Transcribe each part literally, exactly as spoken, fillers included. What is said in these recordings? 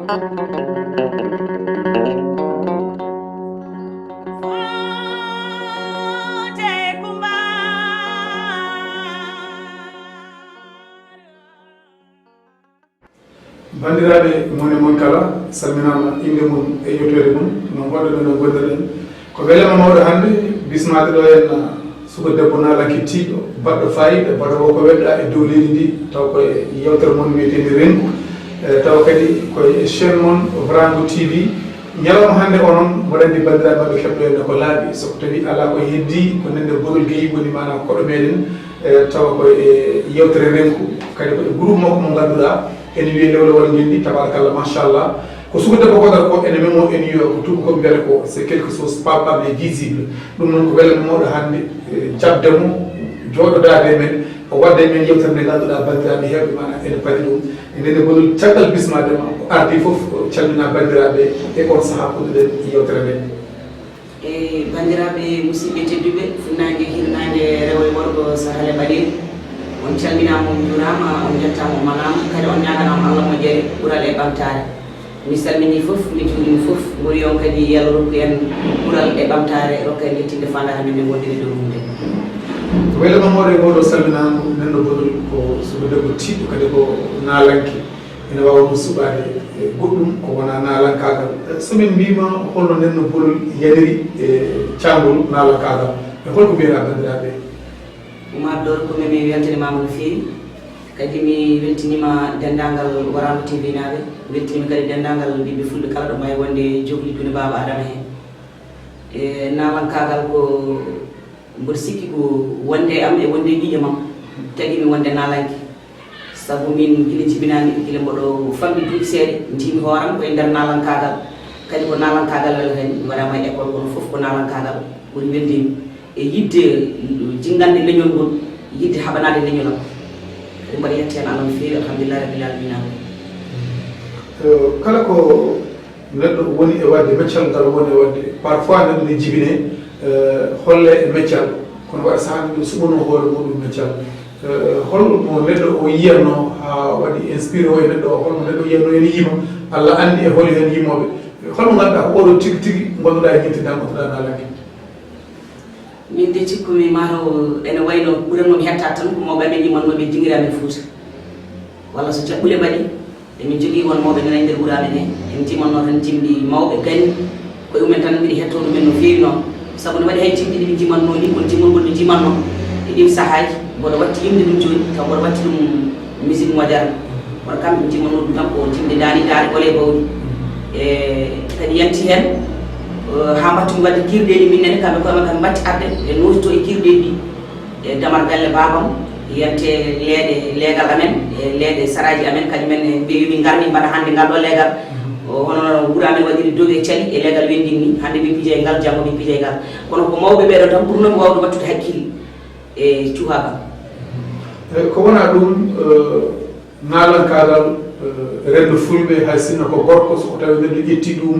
Banndiraaɓe, mone mon kala salminaama, innde mum e yettoode mum, no ngonɗon no ngondirɗen. Ko welema mawɗo hannde bismaade ɗo en, suka debbo naalanke tiiɗo, baɗɗo faayiida, baɗɗo ko weɗɗa e dow leydi ndi, taw ko e yewtere mon wiyeteende Rengu, e taw kadi ko e chaîne mon Vrangu T V. Ñalawma hannde o noon, mboɗo anndi banndiraaɓe maɓɓe keɓɗo en ko laaɓi, so ko tawi alaa ko heddi, ko nande Bolol Gueye woni maanaam koɗo meɗen, e tawa ko e yewtere Rengu, kadi ko e groupe makko mo ngannduɗaa, ene wiyee Lewlewal Ngenndi, tabarakallah, machallah. Ko suka debbo Podor ko ene memo, ene wiya ko tuubakooɓe mbiyata ko c'est quelque chose palpable et visible. Ɗum noon ko welema mawɗo hannde, e, jaɓde mo, jooɗodaade e men, o wadda e men yewtere nde ngannduɗaa banndiraaɓe heewɓe maanaam ene paɗi ɗum. E ndeen e Bolol, caggal bismaade ma, ko ardii fof, calmina banndiraaɓe e on sahaa puɗɗuɗen yewtere nde. E banndiraaɓe musidɓe tedduɓe, funnaange, hirnaange, rewo e worgo, sahal e ɓaleeru, on calminaama, on njuuraama, on njettaama, on manaama, kadi on ñaaganaama Allah moƴƴere, ɓural e ɓamtaare. Mi salminii fof, mi juuriima fof, mboɗo wiya on kadi yo Allah rokku en ɓural e ɓamtaare, rokka en yettinde faandaare men nde ngonɗen e dow mum nde. Welema mawɗo e ngoo ɗoo salminaango, nanɗo Bolol ko suka debbo tiiɗɗo, kadi ko naalanke. Ene waawa ɗum suɓaade e goɗɗum ko wonaa naalankaagal. So min mbiima holno nden no Bolol yaniri e caangol naalankaagal, e holko mbiyataa banndiraaɓe? Oumar Dor, ko min mi weltanimaama no feewi. Kadi mi weltiniima denndaangal Warango T V naaɓe. Mi weltiniima kadi denndaangal ɓiɓɓe Fulɓe kala ɗo mbaawi wonde jookli duunde Baaba Adama heen. E naalankaagal ko mboɗo sikki ko wonde e am e wonde e ƴiiƴam am tagi mi wonde naalanke. Sabu min gila jibinaami, gila mboɗo famɗi duuɓi seeɗa, njiimi hooram ko e nder naalankaagal. Kadi ko naalankaagal wela kadi, mi waɗaama e école, kono fof ko naalankaagal woni weldiimi. E yiɗde jinngande leñol ngol, yiɗde haɓanaade leñol am. Kadi mboɗo yetti heen Allah no feewi, alhamdulillahi rabbil alamina. Eh, kala ko neɗɗo woni e waɗde, meccal ngal woni e waɗde, parfois neɗɗo ne jibine, eh, holle e meccal, kono waɗa sahaa neɗɗo suɓanoo hoore muɗum meccal. Eh, holmo neɗɗo o yiyatnoo haa waɗi inspiré o e neɗɗo o, holmo neɗɗo yiyatnoo ene yiima, Allah anndi e holi heen yimooɓe, holmo ngannduɗaa ko oɗo tigi tigi ngonduɗaa e ñemtinɗaa, ngonduɗaa naalanke? Min de cikkumi mataw ene wayno ɓuranno mi hettaade tan ko mawɓe amen yimannooɓe e dinngiraaɓe Fuuta. Walla so jaɓɓule mbaɗi, emin njogii won mawɓe nana e nder wuro amen he, en njimanno tan jimɗi mawɓe gani koye mumen tan, mbiɗa hettoo ɗumen no feewi noon. Sabu no waɗi hay jimɗi ɗi ɓe njimannoo ɗi, won jimol ngol ɓe njimannoo e ɗiin sahaaji, mboɗo watti yimde ɗum jooni, taw mboɗo watti ɗum musique moderne. Kono kamɓe ɓe njimannoo ɗum tan ko jimɗi daani daari ɓole bawɗi. E kadi yanti heen, eh, haa mbattumi waɗde kiirɗeeli min nene, kamɓe koye maɓɓe kamɓe mbatti arde ɓe nootito e kiirɗeeli ɗi. E damar galle baabam, yante leeɗe leegal amen, e leeɗe saraaji amen, kadi men e mbiya yo min ngar min mbaɗa hannde ngal ɗo leegal. O, hono wuro amen waɗiri dow e cali e leegal wendin ni, hannde min pija e ngal, janngo min pija e ngal. Kono ko mawɓe ɓeeɗo tan ɓurnooɓe waawde wattude hakkille e cuhakam. Eh, ko wonaa ɗum, eh, naalankaagal, eh, renndo Fulɓe, hay sinno ko gorko, so ko tawi neɗɗo ƴetti ɗum,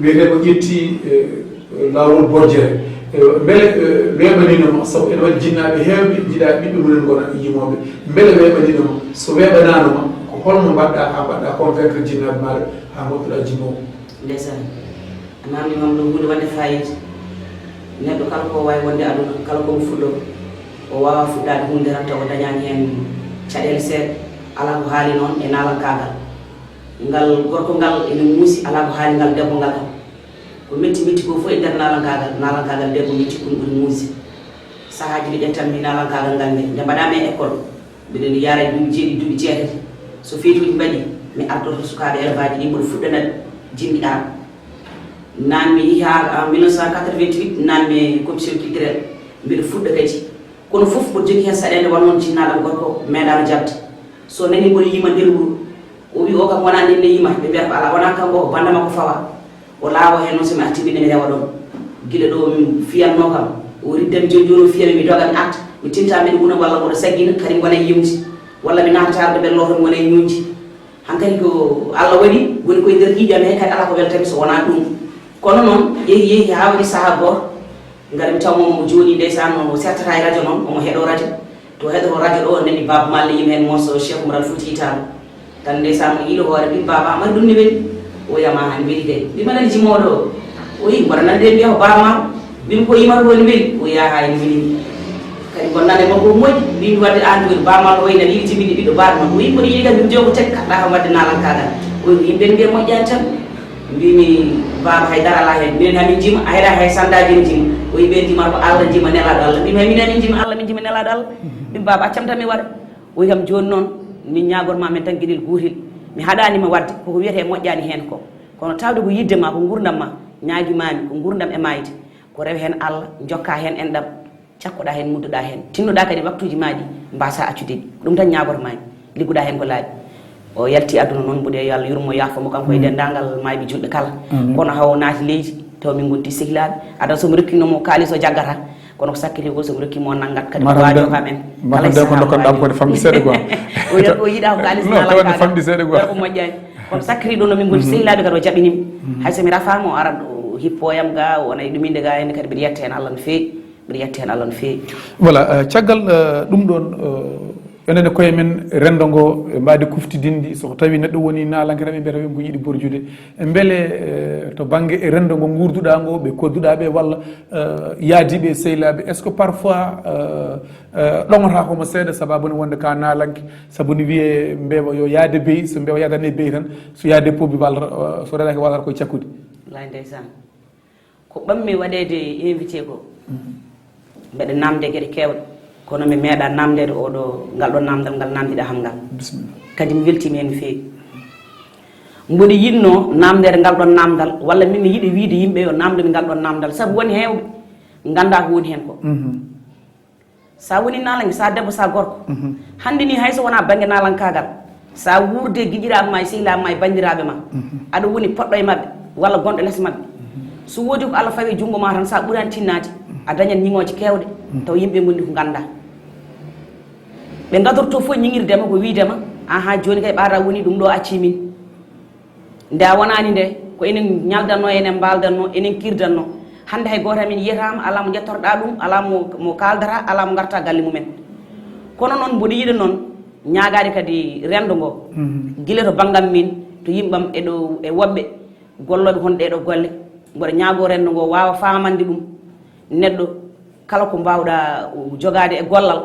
wiyetee ko ƴetti, eh, laawol borjere. Eh, mbele, eh, weeɓaniino ma, sabu ene waɗi jinnaaɓe heewɓe njiɗaa ɓiɓɓe mumen ngona yimooɓe. Mbele weeɓaniino ma? So weeɓanaano ma, ko holno mbaɗɗaa haa mbaɗɗaa convaincre jinnaaɓe maaɗa haa ngooduɗaa jimoowo? Ndeysaan. A namnii ma ɗum huunde wonde faayiida. Neɗɗo kala ko waawi wonde aduna, kala ko mo fuɗɗo, o waawaa fuɗɗaade huunde tan tawa o dañaani heen caɗeele seeɗa. Alaa ko haali noon e naalankaagal. Ngal gorko ngal ene muusi, alaa ko haali ngal debbo ngal kam. Ko metti metti ko fof e nder naalankaagal, naalankaagal debbo metti ko ɗum ɓuri muusi. Sahaaji ɗi ƴettanmi naalankaagal ngal nde, nde mbaɗaami e école. Mbiɗo yaara e duuɓi jeeɗiɗi, duuɓi jeetati. So feetuuji mbaɗii, mi ardoto sukaaɓe élève aji ɗi, mboɗo fuɗɗana jimɗi aar. Naan mi yehi haa en mille neuf cent quatre-vingt-huit, naan mi e commission culturelle. Mbiɗo fuɗɗa kadi. Kono fof mboɗo jogii heen saɗeende, wano on jinnaaɗo am gorko meeɗaano jaɓde. So nanii mboɗo yima nder wuro, o wi o kam wonaa ndeen ne yima, ɓe mbiyata ko alaa, wonaa kanko, ko bannda makko fawa. O laawa heen noon, so mi artii min ne mi rewa ɗoon. Gila ɗo min fiyatnoo kam, o riddami jooni jooni o fiyami, mi doga mi arta, mi tinta mbeɗa wuna walla mboɗo saggina, kadi mi wona e yimde, walla mi naatata arde mbeɗa looto mi wona e ñuuñde. Hankadi ko Allah waɗi, woni koye nder ƴiiƴam he, kadi alaa ko weltami so wonaa ɗum. Kono noon, yehi yehi haa waɗi sahaa gooto, ngarmi taw mo omo jooɗii ndeysaan, omo sertata e rajo noon, omo heɗoo rajo. To heɗoo rajo ɗo, o nani Baaba Maal ne yima heen morceau Cheikh Oumar Al Fouti Tall. Tan ndeysaan, mo yiilo hoore, mbimi, "Baaba, amari ɗum ne weli?" O wiya, "Ma han weli kay." Mbimi, "Aɗa anndi jimooɗo o?" O wi, "Mboɗo nandi ɓe mbiya ko Baaba Maal." Mbimi, "Ko yimata ko ne weli?" O wiya, "Haa ene weli." Kadi bonnande makko o moƴƴi. Mbimi, "Wadde aan jooni Baaba Maal ko wayno yiɗi jibinde ɓiɗɗo Baaba Maal?" O wi, "Mboɗo yiɗi kam, yimɓe jogo ko tekka ɗa kam wadde naalan kaagal." O wi, "Yimɓe mbiya moƴƴaani tan." Mbimi, "Baaba, hay dara alaa heen. Minen hamin jima, a heɗa hay sandaaji ne jima." O wi, "Ɓe jimata ko Allah, jima Nelaaɗo Allah." Mbimi, "Hay minen hamin jima Allah, min jima Nelaaɗo Allah." Mbimi, "Baaba, accam tan mi waɗa." O wi kam, "Jooni noon, min ñaagor ma men tan geɗel gootel. Mi haɗaani ma waɗde koko wiyetee moƴƴaani heen ko. Kono tawde ko yiɗde ma, ko nguurndam ma, ñaagi maami ko nguurndam e maayde. Ko rew heen Allah, jokka heen enɗam, cakkoɗa heen, muddoɗa heen. Tinnoɗa kadi waktuuji ma ɗi, mbasa accude ɗi. Ko ɗum tan ñaagor maami. Liggoɗa heen ko laaɓi." O yalti aduna noon, mboɗo, yo Allah yurmo, yaafo mo, kanko e denndaangal maayɓe julɓe kala. Kono hawo naati leydi, taw min ngonti sehilaaɓe. Adan so mi rokkino mo kaalis o jaggata. Kono ko sakkiti ko, so mi rokki mo nanngat kadi ko waajo kam en. Mata nde ko ndokkan ɗam ko famɗi seeɗa quoi. O yiɗa, o yiɗa ko kaalis. Non, tawa ne famɗi seeɗa quoi. Ko moƴƴaani. Kono sakkiti ɗo no min ngonti sehilaaɓe kadi o jaɓini mi. Hay so mi rafaama o arat o hippoyam ga, o wona e ɗuminde ga henne kadi mbiɗa yetta heen Allah no feewi. Mbiɗa yetta heen Allah no feewi. Voilà, euh, caggal, euh, ɗum ɗoon, euh, enen e koye men renndo ngo e mbaadi kuftidinndi, so ko tawi neɗɗo woni naalanke tan ɓe mbiyata ɓe ko yiɗi borjude. Mbele, eh, to bannge e renndo ngo nguurduɗaa ngo, ɓe kodduɗaa ɓe walla, eh, yaadiiɓe e sehilaaɓe, est-ce que parfois, eh, eh, ɗoŋotaako mo seeɗa sababu ne wonde ka naalanke, sabu ne wiyee mbeewa yo yaade beyi, so mbeewa yaadani beyi tan, so yaade pobbi walla, eh, so renake walla koye cakkudi? Wallaahi ndeysaan. Ko ɓammi waɗeede invité ko, mbeɗa naamde geɗe keewɗe, kono mi meeɗa naamndeede oɗo, ngal ɗo naamndal ngal naamndiɗa ham ngal. Bisimilla. Kadi mi weltiima heen no feewi. Mboɗo yiɗno naamndeede ngal ɗon naamndal, walla min mi yiɗi wiyde yimɓe yo naamndo mi ngal ɗon naamndal, sabu woni heewɓe nganndaa ko woni heen ko. Mhm. Sa woni naalanke, sa debbo, sa gorko, hannde ni hay so wonaa bannge naalankaagal, sa wuurde e giƴiraaɓe ma, e sehilaaɓe ma, e banndiraaɓe ma, aɗa woni poɗɗo e maɓɓe walla gonɗo les maɓɓe, so woodi ko Allah fawi e junngo ma tan, sa ɓuraani tinnaade, a dañat ñiŋooje keewɗe, taw yimɓe ngonndi ko nganndaa. Ɓe ngadorto fof ñiŋirde ma ko wiide ma, "Ahaa, jooni kay ɓaata woni ɗum ɗo accii min." Nde a wonaani nde, ko enen ñaldanno, enen mbaaldanno, enen kirdanno. Hannde hay gooto amin yiyataama, alaa mo njettorɗaa ɗum, alaa mo, mo kaaldata, alaa mo ngarta galle mumen. Kono noon, mboɗo yiɗa noon ñaagaade kadi renndo ngo, gila to banngam min, to yimɓam e ɗo, e woɓɓe gollooɓe kon ɗee ɗoo golle. Mboɗo ñaagoo renndo ngo waawa faamande ɗum neɗɗo kala ko mbaawɗaa jogaade e gollal,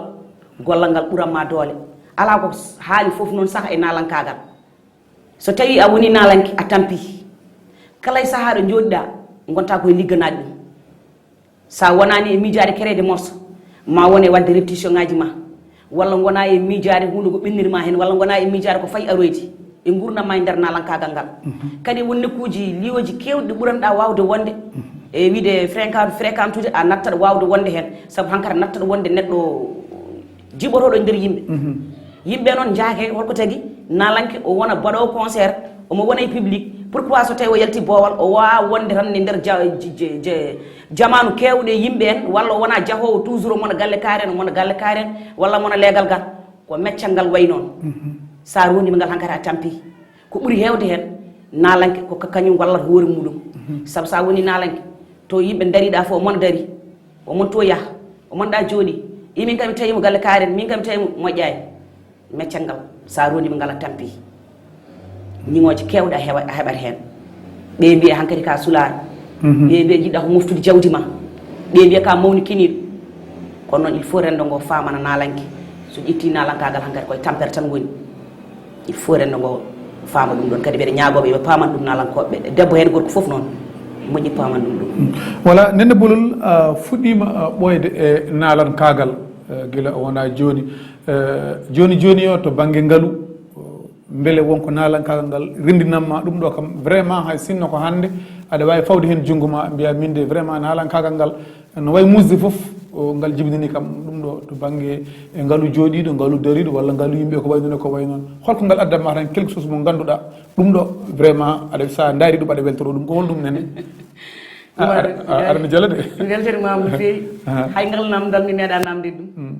gollal ngal ɓuran ma doole. Alaa ko haali fof noon saha e naalankaagal. So tawii a wonii naalanke, a tampii. Kala e sahaa ɗo njooɗiɗaa, ngontaa ko e ligganaaɗo ɗum. So a wonaani e miijaade créer des morceaux, ma won e waɗde répétition ŋaaji ma, walla ngonaa e miijaade huunde ko ɓennir ma heen, walla ngonaa e miijaade ko fayi aroyde e nguurndam ma e nder naalankaagal ngal. Kadi won nokkuuji, liyoji keewɗi ɗi ɓuranɗaa waawde wonde, e wiyde fréquent, fréquentude, a nattat waawde wonde heen, sabu hankadi a nattat wonde neɗɗo jiɓotooɗo e nder yimɓe. Yimɓe noon njaake, holko tagi naalanke o wona baɗoowo concert, omo wona e public. Pourquoi so tawi o yalti boowal, o waawaa wonde tan e nder ja-, j-, j-, j-, jamaanu keewɗo e yimɓe en, walla o wona jahoowo toujours, o mona galle kaari en, o mona galle kaari en, walla mona leegal gal? Ko meccal ngal wayi noon. Sa roondima ngal hankadi a tampi. Ko ɓuri heewde heen, naalanke ko ka-, kañum wallata hoore muɗum. Sabu sa woni naalanke, to yimɓe ndariɗa fof, o mona dari, o mon to yaha, o monɗa jooɗi, i min kam mi tawi mo galle kaari en, min kam mi tawi mo moƴƴaani. Meccal ngal, sa roondima ngal a tampi. Ñiŋooje keewɗe a heɓa-, a heɓat heen. Ɓe mbiya hankadi ka sulaar. Ɓe mbiya jiɗɗa ko moftude jawdi ma. Ɓe mbiya ka mawnikiniiɗo. Kono noon, il faut renndo ngo faamana naalanke. So ƴetti naalankaagal hankadi koye tampere tan woni. Il faut renndo ngo faama ɗum ɗon. Kadi mbeɗa ñaagooɓe yoɓe paaman ɗum naalankooɓe. Debbo heen gorko fof noon. Moƴƴi paaman ɗum ɗum. Voilà, Nenne Bolol, a fuɗɗiima, a, ɓooyde e naalankaagal, e, gila o wona jooni. E, jooni jooni o to bannge ngalu, o, mbele wonko naalankaagal ngal renndinanma ɗum ɗo kam, vraiment hay sinno ko hannde aɗa waawi fawde heen junngo ma, mbiya min de vraiment naalankaagal ngal no wayi musde fof, o, ngal jibinani kam ɗum ɗo to bannge e ngalu jooɗiiɗo, ngalu dariiɗo walla ngalu yimɓe ko wayi noon e ko wayi noon. Holko ngal addanma tan quelque chose mo ngannduɗaa ɗum ɗo vraiment aɗa, sa ndaari ɗum aɗa weltoro ɗum, ko holɗum Nenne? A, aɗa, aɗa, aɗa jala de. Mi weltanima no feewi. Aha. Hay ngal namdal mi meeɗa namde ɗum. Mm.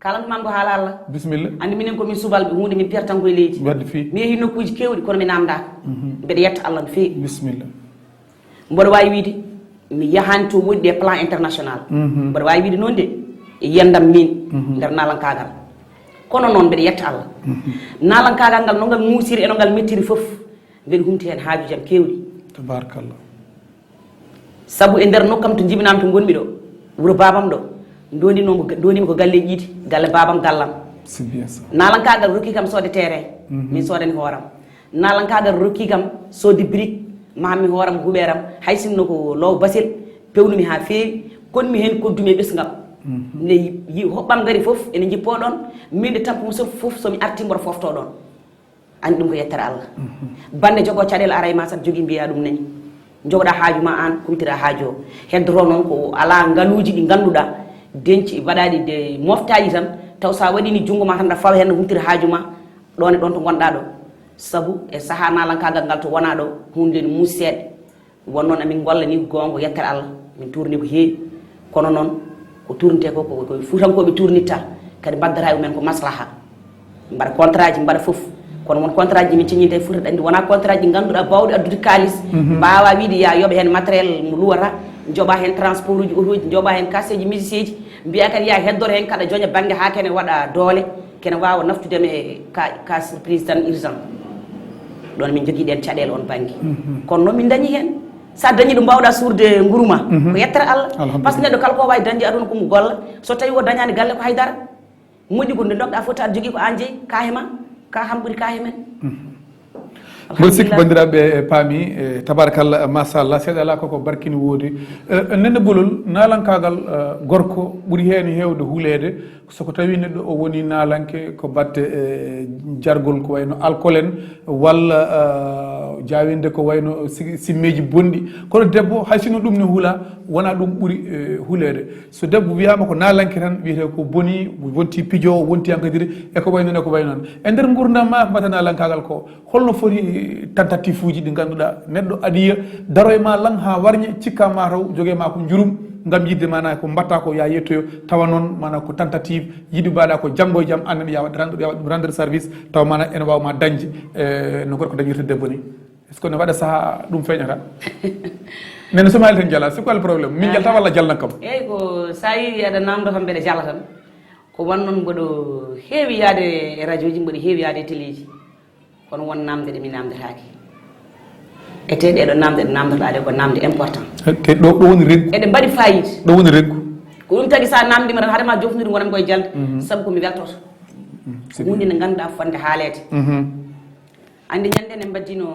Kalanmi ma ko haala Allah. Bisimilla. Anndi minen ko min subalɓe, huunde min piyata tan koye leydi. Wadde fii. Mi yehi nokkuuji keewɗi, kono mi naamndaaka. Mhm. Mbeɗa yetta Allah no feewi. Bisimilla. Mboɗo waawi wiyde, mi yahaani to woɗɗi e plan international. Mhm. Mboɗo waawi wiyde noon de, e yiyannde am miin, mhm, nder naalankaagal. Kono noon mbeɗa yetta Allah. Naalankaagal ngal, no ngal muusiri e no ngal mettiri fof, mbeɗa humti heen haajuuji am keewɗi. Tabarakallah. Sabu e nder nokkam to jibinaam to ngonmi ɗo, wuro baabam ɗo, ndondinoo mo, ndondimi ko galleeji ɗiɗi, galle baabam, gallam. C'est bien ça. Naalankaagal rokki kam soodde terrain, min soodani hooram. Naalankaagal rokki kam soodde brique, mahammi hooram huɓeeram, hay sinno ko loowo basel, pewnumi haa feewi, konmi heen koddumi e ɓesngal. Nde yi-, hoɓɓam ngari fof, ene njippoo ɗoon, min nde tampuumi sof-, fof, so mi artii mboɗo foftoo ɗoon. Anndi ɗum ko yettere Allah. Bannde jogoo caɗeele ara e ma tan, jogii mbiyaa ɗum nani. Njogoɗaa haaju ma aan, kumtira haaju o. Heddotoo noon ko alaa ngaluuji ɗi ngannduɗaa, denci mbaɗaaɗi de moftaaji tan, taw so a waɗiino junngo ma tan, aɗa fawa heen, no humtira haaju ma, ɗoon e ɗoon to ngonɗaa ɗo. Sabu e sahaa naalankaagal ngal to wonaa ɗo, huunde nde muusi seeɗa. Won noon, amin ngolla ni goonga, yettere Allah, min tuurni ko heewi. Kono noon, ko tuurnetee ko, ko, ko Fuutankooɓe tuurnitta, kadi mbaddata e mumen ko maslaha. Mbaɗa contrat ji, mbaɗa fof. Kono won contrat ji min ciññinta e Fuuta, ɗi anndi wonaa contrat ji ngannduɗaa baawɗi addude kaalis, mbaawa wiide ya yoɓe heen matériel mo luwata, njoɓa heen transport uji, otoji, njoɓa heen kaseeji, musicien ji, mbiya kadi ya heddoro heen, kaɗa joña bannge haa kene waɗa doole, kene waawa naftude mi e ka, ka surprise tan urgent. Ɗoon min njogii ɗeen caɗeele oon bannge. Kono noon min ndañii heen. So a dañii ɗo mbaawɗaa suurde nguru ma, ko yettere Allah. Alhamdulillah. Par ce que neɗɗo kala ko waawi dañde aduna ko mo golla. So tawii o dañaani galle ko haydara. Moƴƴi ko nde ndogɗaa fof aɗa jogii ko aan jeyi, kaahe ma, ka ham ɓuri kaahe men. Mboɗo sikki banndiraaɓe paami, e, tabarakallah, machallah, seeɗa alaa koko barkini woodi. E, Nenne Bolol, naalankaagal, e, gorko ɓuri heen heewde huleede, so ko tawii neɗɗo o woni naalanke ko batte, e, jargol ko wayno alcool en, walla, e, jaawinde ko wayno si-, simmeeji bonɗi. Kono debbo, hay sinno ɗum ne hula, wonaa ɗum ɓuri, e, huleede. So debbo wiyaama ko naalanke tan, wiyetee ko boni, wonti pijo, wonti hankadiri, e ko wayi noon, e ko wayi noon. E nder nguurndam ma, ko mbata naalankaagal ko, holno foti tentative uji ɗi ngannduɗaa neɗɗo adiya, daro e ma lan haa warñe, cikka ma taw, joge ma ko njurum, ngam yiɗde maanaa ko mbatta ko ya yettoyo, tawa noon maanaa ko tentative, yiɗi mbaɗa ko janngo e jam, aan ne yaa waɗ rendre, yaa waɗ ɗum rendre service, tawa maanaa ene waawa ma dañde, e, no gorko dañirta debbo ni. Est-ce que ne waɗa sahaa ɗum feeñata? Nene so maali tan jala, c'est quoi le problème? Min jalta walla jalna kam? Eyyi, ko sa yi aɗa namdo kam mbeɗa jala tan. Ko wan noon mboɗo heewi yaade e radio ji, mboɗo heewi yaade e télé ji. Kono won namde ɗe mi namdetaake. E te ɗeɗo namde ɗe namdotoɗaa ɗe ko namde important. Te ɗo, ɗo woni reggu. Eɗe mbaɗi fayida. Ɗo woni reggu. Ko ɗum tagi sa namdima tan haade ma jofnude wonam koye jalde. Sabu ko mi weltoto. Ko huunde nde ngannduɗaa fotde haaleede. Anndi ñande ne mbaddino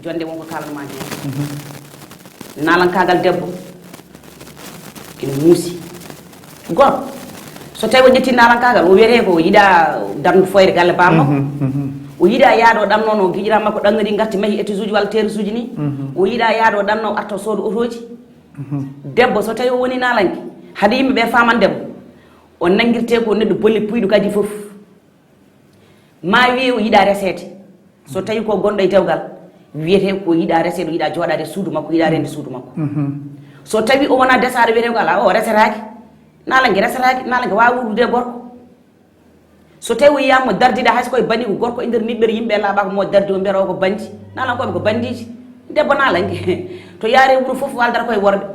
jonde won ko kalanma heen. Naalankaagal debbo ina muusi. Gorko, so tawi o ƴetti naalankaagal, o wiyetee ko o yiɗa darnde foyre galle bammakko. O yiɗa yaade o ɗanno no giƴiraa makko ɗannori ngatti mahi étage uji walla terrasse uji ni. O yiɗa yaade o ɗanno arta o sooda otooji. Debbo, so tawi o woni naalanke, hade yimɓe ɓe faman debbo, o nanngirtee ko neɗɗo bolle puyɗo kadi fof. Ma wiye o yiɗa reseede. So tawi ko gonɗo e dewgal, wiyete ko yiɗa reseede, o yiɗa jooɗaade e suudu makko, yiɗa rende suudu makko. So tawi o wona desaɗo, wiyete ko ala, o resetaake. Naalanke resetaake, naalanke waawa wuurdude e gorko. So tawi o yiyama mo dardiɗa, hay so koye bandi ko gorko e nder niɓɓere yimɓe laaɓa ko mo dardi o, mbiyata o ko bandi. Naalankooɓe ko bandiiji. Debbo naalanke. To yaare wuro fof waldata koye worɓe.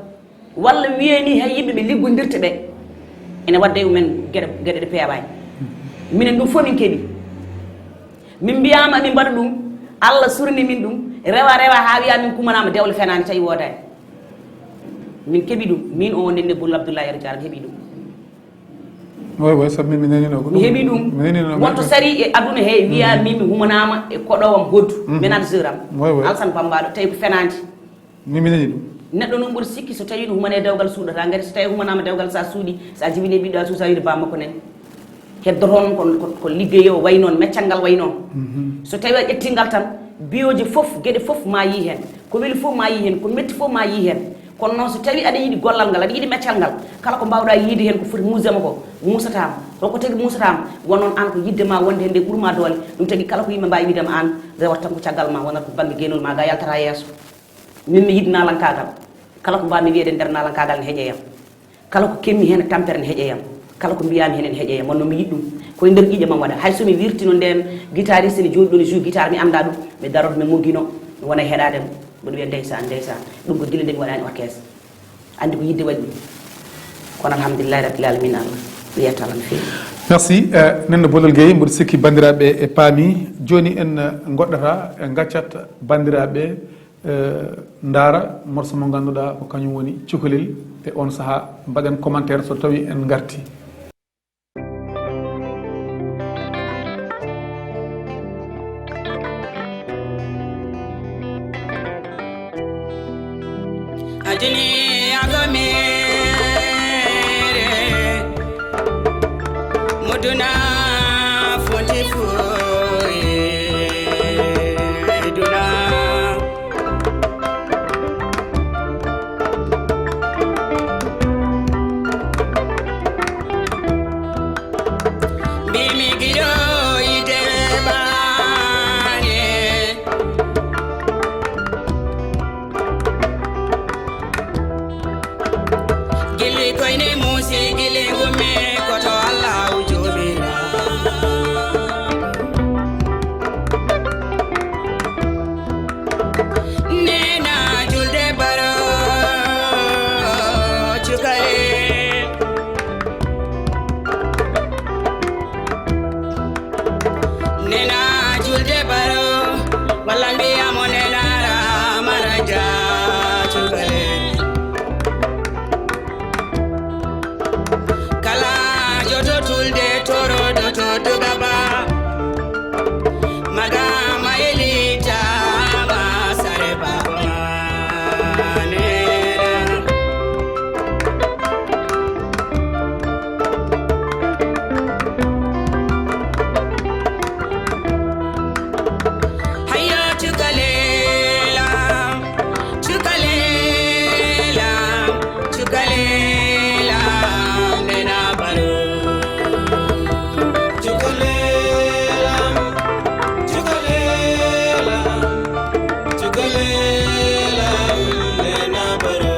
Walla wiyee ni hay yimɓe ɓe liggondirta ɓe ene wadda e mumen geɗe, geɗe ɗe peewaani. Minen ɗum fof min keɓi. Min mbiyaama min mbaɗa ɗum, Allah surni min ɗum, rewa, rewa haa wiya min kumanaama dewle fenaani tawi woodaani. Min keɓi ɗum, min o Nenne Boulou Abdoulaye Yero Diarra mi heɓi ɗum. Way, way, sabu min mi nanino ko mi heɓi ɗum. Mi nanino. Wonto sari e aduna he wiya min mi humanaama e koɗoowam hoddu, manager am. Way, way. Alsan Bambaɗo, tawi ko fenaande. Min mi nani ɗum. Neɗɗo noon mboɗo sikki so tawi no humane dewgal suuɗata ngati so tawi humanaama dewgal sa suuɗi, sa jibini ɓiɗɗo a suusa wiide bamma ko nen. Heddoto noon ko, ko, ko liggey o way noon, meccal ngal way noon. So tawi a ƴetti ngal tan, biyoji fof, geɗe fof ma yii heen. Ko weli fof ma yii heen, ko metti fof ma yii heen. Kono noon so tawi aɗa yiɗi gollal ngal, aɗa yiɗi meccal ngal, kala ko mbawɗa yiide heen ko foti muusde ma ko, muusata ma. Holko tagi muusata ma? Won noon aan ko yiɗde ma wonde heen nde ɓuri ma doole. Ɗum tagi kala ko yimɓe mbawi wiide ma aan rewat tan ko caggal ma, wonat ko bannge geynol ma ga yaltata yeeso. Min mi yiɗi naalankaagal. Kala ko mbawmi wiyeede nder naalankaagal ne heƴe yam. Kala ko kemmi heen e tampere ne heƴe yam. Kala ko mbiyami heen ne heƴe yam. Wonno mi yiɗi ɗum. Koye nder ƴiiƴam am waɗa. Hay so mi wirtino ndeen guitariste ne jooɗi ɗo ne joue guitare mi annda ɗum. Mi darot mi moggino mi wona e heɗaade mo. Mboɗo wiya ndeysaan, ndeysaan. Ɗum ko gila nde mi waɗani orchestre. Anndi ko yiɗde waɗi ɗum. Kono alhamdulillahi rabbil alamin Allah. Mi yetta Allah no feewi. Merci, eh, Nenno Bolol Gueye. Mboɗo sikki banndiraaɓe e paami. Jooni en, eh, ngoɗɗata, en ngaccat banndiraaɓe, eh, ndaara morso mo ngannduɗaa ko kañum woni cukalel. E on sahaa mbaɗen commentaire so tawi en ngarti. Adini agomere muduna fonti fo, eh, duna. Mbimi giɗo ide ɓaane. Gili koyne musi gili gumi koto Allahu jubira. Nena julde baro cukale. Nena julde baro walla mbiyamo nena ramaraja cukale. Kala joto tulde toroɗo to dogaba. Magama elita masare baba nena. Hayya cukalela, cukalela, cukalela, nena baro. Cukalela, cukalela, cukalela, nena baro.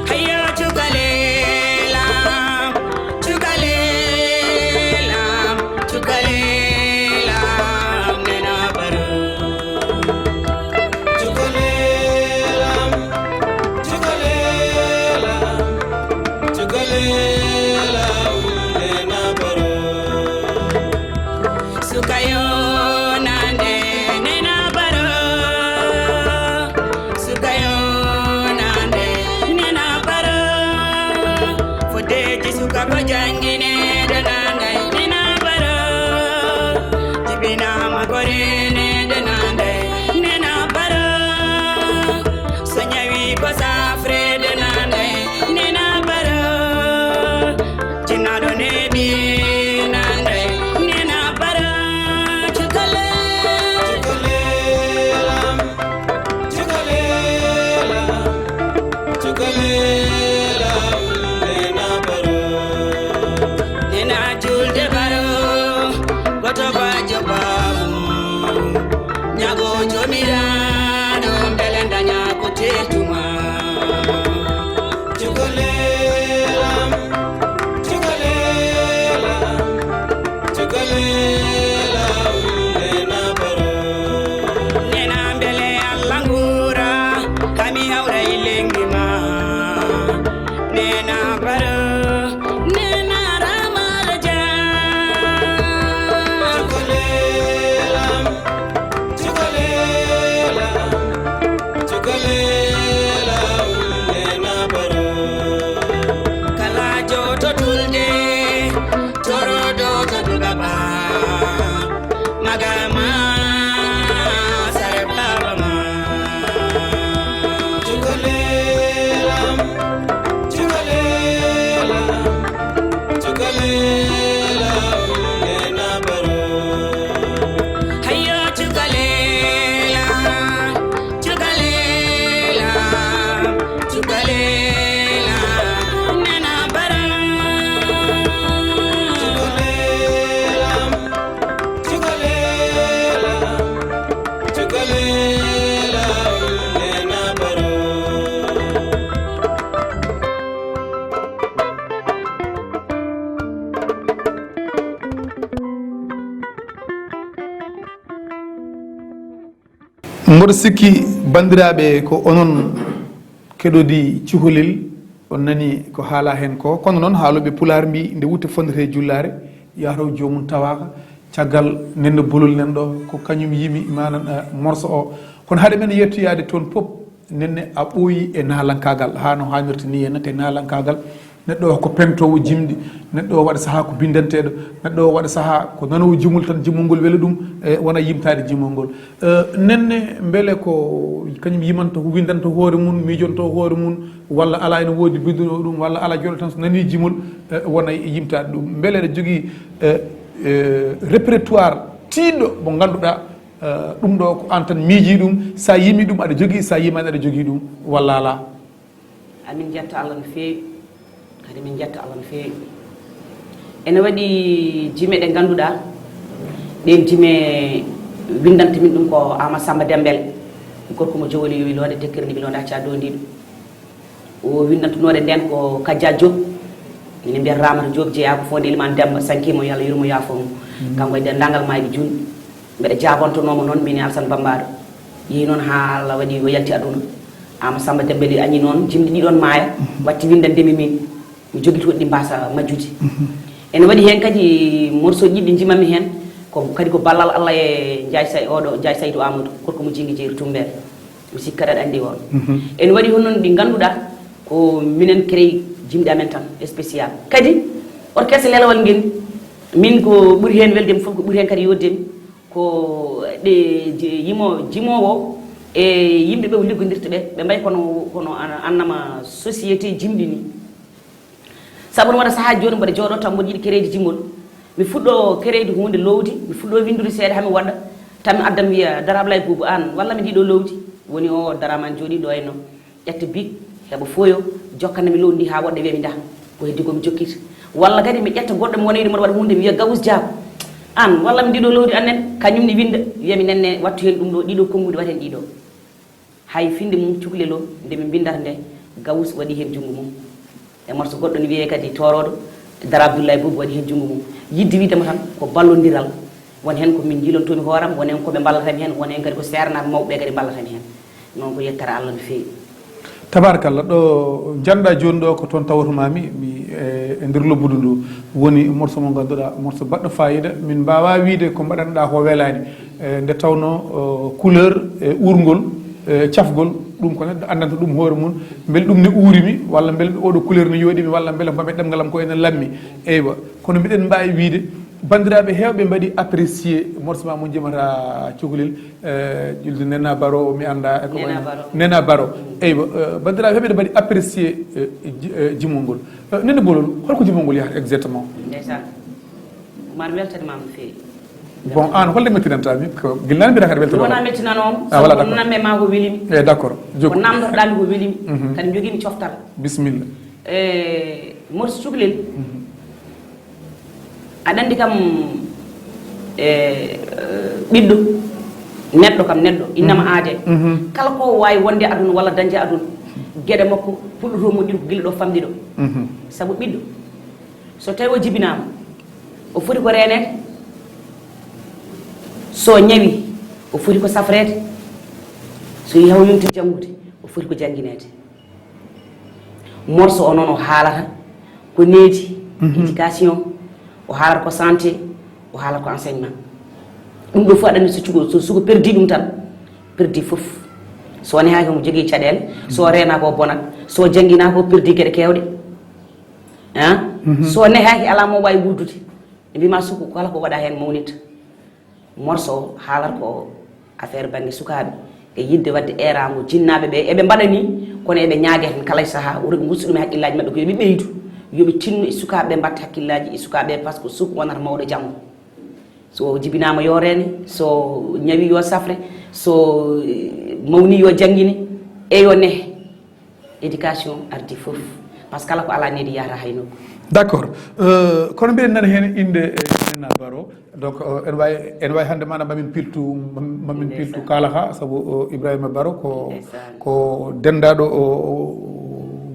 Hayya cukalela, cukalela, cukalela, nena baro. Cukalela, cukalela, cukalela, nena baro. Sukayo nande nena baro. Sukayo nande nena baro. Fodeji suka ko jangine de nande nena baro. Jibina makore ne de nande nena baro. Sonyawi ko safre de nande nena baro. Jinnaɗo neeɓi nande nena bara cukale. Cukalela, cukalela, cukalela, nena baro. Nena julde baro, goto bajo baro. Nyago jomiraɗo mbele daña ko tedduma. Cukalela, cukalela, cukalela, nena baro. Nena mbele Allah ngura, kami hawra e lengi ma. Nena baro, nena ramal ja. Cukalela, cukalela, cukalela, nena baro. Kala joto tulde, torodo to dugaba. Magama, sare baba ma. Cukalela, cukalela, cukalela, nena baro. Hayyo cukalela, cukalela, cukalela, nena bara. Cukalela, cukalela, cukalela, nena bara. Mboɗo sikki, banndiraaɓe, ko onon keɗoɗi cukalel. On nani ko haala heen ko, kono noon haalooɓe pulaar mbii nde wutte fondete e jullaare, yataw joomum tawaaka. Caggal nenne bolol nan ɗo, ko kañum yimi manan morso o. Kono haade men yettoyaade toon pop, nenne a ɓooyi e naalankaagal, haa no haanirta ni, en te naalankaagal. Neɗɗo o ko peŋtoowo jimɗi, neɗɗo o waɗa sahaa ko binndanteeɗo, neɗɗo o waɗa sahaa ko nanoowo jimol tan, jimol ngol wela ɗum, e wona yimtaade jimol ngol. Eh, nenne, mbele ko kañum yimanta, ko winndanta hoore mum, miijonto hoore mum, walla alaa ene woodi biddunoo ɗum, walla alaa joɗo tan so nanii jimol, eh, wona e yimtaade ɗum. Mbele aɗa jogii, eh, eh, répertoire tiiɗɗo mo ngannduɗaa, eh, ɗum ɗo ko aan tan miijii ɗum, so a yimii ɗum aɗa jogii, so a yimaani aɗa jogii ɗum, walla alaa? Amin njetta Allah no feewi. Kadi min njetta Allah no feewi. Ene waɗi jime ɗe ngannduɗaa, ɗeen jime winndanta min ɗum ko Ama Samba Dembel, gorko mo Jowoli yowi loonde, tekkere ndi loonde acca dondiiɗo. O winndantunooɗe ndeen ko Kajja Diop. Ene mbiyata Ramata Diop, jeyaa ko Fonde Elimane Demba, sankii mo, yo Allah yurmo yaafo mo. Kanko e denndaangal maayɓe juulɓe. Mbeɗa jaabantonoo mo noon, min e Alsan Bambaɗo. Yehi noon haa Allah waɗi o yalti aduna. Ama Samba Dembel añi noon, jimɗi ɗi ɗoon maaya, watti winndande mi min. Mi jogii toon ɗi mbaasa majjude. Ene waɗi heen kadi morceau ji ɗi njimami heen, ko kadi ko ballal Allah e Njaay Say-, oɗo Njaay Saydu Amadou, gorko mo Jingi Jeeri Tumbel. Mi sikkat aɗa anndi on. Ene waɗi hono noon ɗi ngannduɗaa ko minen créé jimɗi amen tan spécial. Kadi orchestre Lelawal ngel, min ko ɓuri heen welde mi fof, ko ɓuri heen kadi yodde mi, ko ɗe ji-, yimo-, jimoowo e yimɓe ɓe o liggodirta ɓe, ɓe mbayi kono, kono an-, annama société jimɗi ni. Sabu no waɗa sahaa jooni mboɗo jooɗoo tan mboɗo yiɗi créé jimol. Mi fuɗɗo créé huunde lowdi, mi fuɗɗo winndude seeɗa haa mi waɗa, tan mi adda mi wiya, "Dara Ablaye Boubou aan, walla mi ndiɗo lowdi." Woni o daraman jooɗi ɗo e no. Ƴetta bic, heɓa fooyo, jokkana mi lowdi ndi haa woɗɗa, wiya mi ndah, ko heddi ko mi jokkita. Walla kadi mi ƴetta goɗɗo mi wona yiɗi mboɗo waɗa huunde, mi wiya Gawus Diabo, "Aan, walla mi ndiɗo lowdi annen." Kañum ne winnda, wiya mi nenne, wattu heen ɗum ɗo, ɗiɗo konnguɗi, waɗ heen ɗiɗo. Hay finde mum cuklel o, nde min mbinndata nde, Gawus waɗi heen junngo mum. E morso goɗɗo ne wiyee kadi Toorooɗo, Dara Abdoulaye Boubou waɗi heen junngo mum. Yiɗde wiide mo tan ko ballondiral, won heen ko min njiilantoomi hooram, won heen ko ɓe mballata mi heen, won heen kadi ko seernaaɓe mawɓe ɓe kadi mballata mi heen. Noon ko yettare Allah no feewi. Tabarakallah, ɗo njanɗa jooni ɗo ko toon tawatuma mi, mi, e, e nder lobbudu ndu woni morso mo ngannduɗaa, morso baɗɗo fayida. Min mbaawaa wiide ko mbaɗanɗaa ko welaani, e, nde tawnoo, o, couleur e uurngol, e, cafgol, ɗum ko neɗɗo anndanta ɗum hoore mum, mbele ɗum ne uuri mi, walla mbele oɗo couleur ne yooɗi mi, walla mbele mbaɗmi ɗemngal am ko ene lammi. Eywa, kono mbiɗen mbaawi wiide, banndiraaɓe heewɓe mbaɗi apprécié morso ma mo njimata cukalel, e, julde Nena Baro, mi annda e ko Nena wayi no Baro. Nena Baro. Eywa, e, banndiraaɓe heewɓe mbaɗi apprécié, e, ji-, e, jimol ngol. E, Nene Bolol, holko jimol ngol yahata exactement? Ndeysaan. Umar, weltanima no feewi. Bon, aan holde mettinanta mi? Ko gila naane mbiyata kadi weltanoo. Wona mettinanoo, ah, voilà, sabu ko namde ma ko weli mi. Eh, d'accord. Ko namdotoɗaa mi ko weli mi. Mhm. Kadi njogii mi coftal. Bismillah. E, morso cukalel. Mhm. Aɗa anndi kam, e, ɓiɗɗo, neɗɗo kam neɗɗo, innama aade. Mhm. Kala ko waawi wonde aduna walla dañde aduna, geɗe makko puɗɗotoo moƴƴude ko gila ɗo famɗi ɗo. Mhm. Sabu ɓiɗɗo, so tawi o jibinaama, o foti ko reeneede. So ñawi, o foti ko safreede. So yehi o yonti janngude, o foti ko janngineede. Morso o noon o haalata ko needi, mhm, éducation, o haalata ko santé, o haalata ko enseignement. Ɗum ɗo fof aɗa anndi so cuko, so suko perdi ɗum tan, perdi fof. So nehaaki omo jogii caɗeele, so reenaaka o bonat, so jannginaaka o perdi geɗe keewɗe. Hein? Mhm. So nehaaki alaa mo waawi wurdude. Ɓe mbiima suko kala ko waɗa heen mawnita. Morso o haalata ko affaire bannge sukaaɓe e yiɗde waɗde eeraango jinnaaɓe ɓe. Eɓe mbaɗa nii, kono eɓe ñaaga heen kala e sahaa, wuro ɓe ngustu ɗum e hakkillaaji maɓɓe ko yo ɓe ɓeydu, yo ɓe tinno e sukaaɓe ɓe, mbaɗta hakkillaaji e sukaaɓe ɓe, par ce que suko wonata mawɗo janngo. So o jibinaama yo reene, so ñawi yo safre, so, eh, mawni yo janngine, e yo nehe. Éducation ardi fof. Parce que kala ko alaa needi yahata hay nokku. D'accord. Euh, kono mbiɗen nana heen innde, eh, Nena Baro. Donc, euh, ene waawi, ene waawi hannde maanaam mamin piltu, mam-, mamin piltu kala ha, sabu, euh, Ibrahima Baro ko, ndeysaan, ko denndaaɗo o, o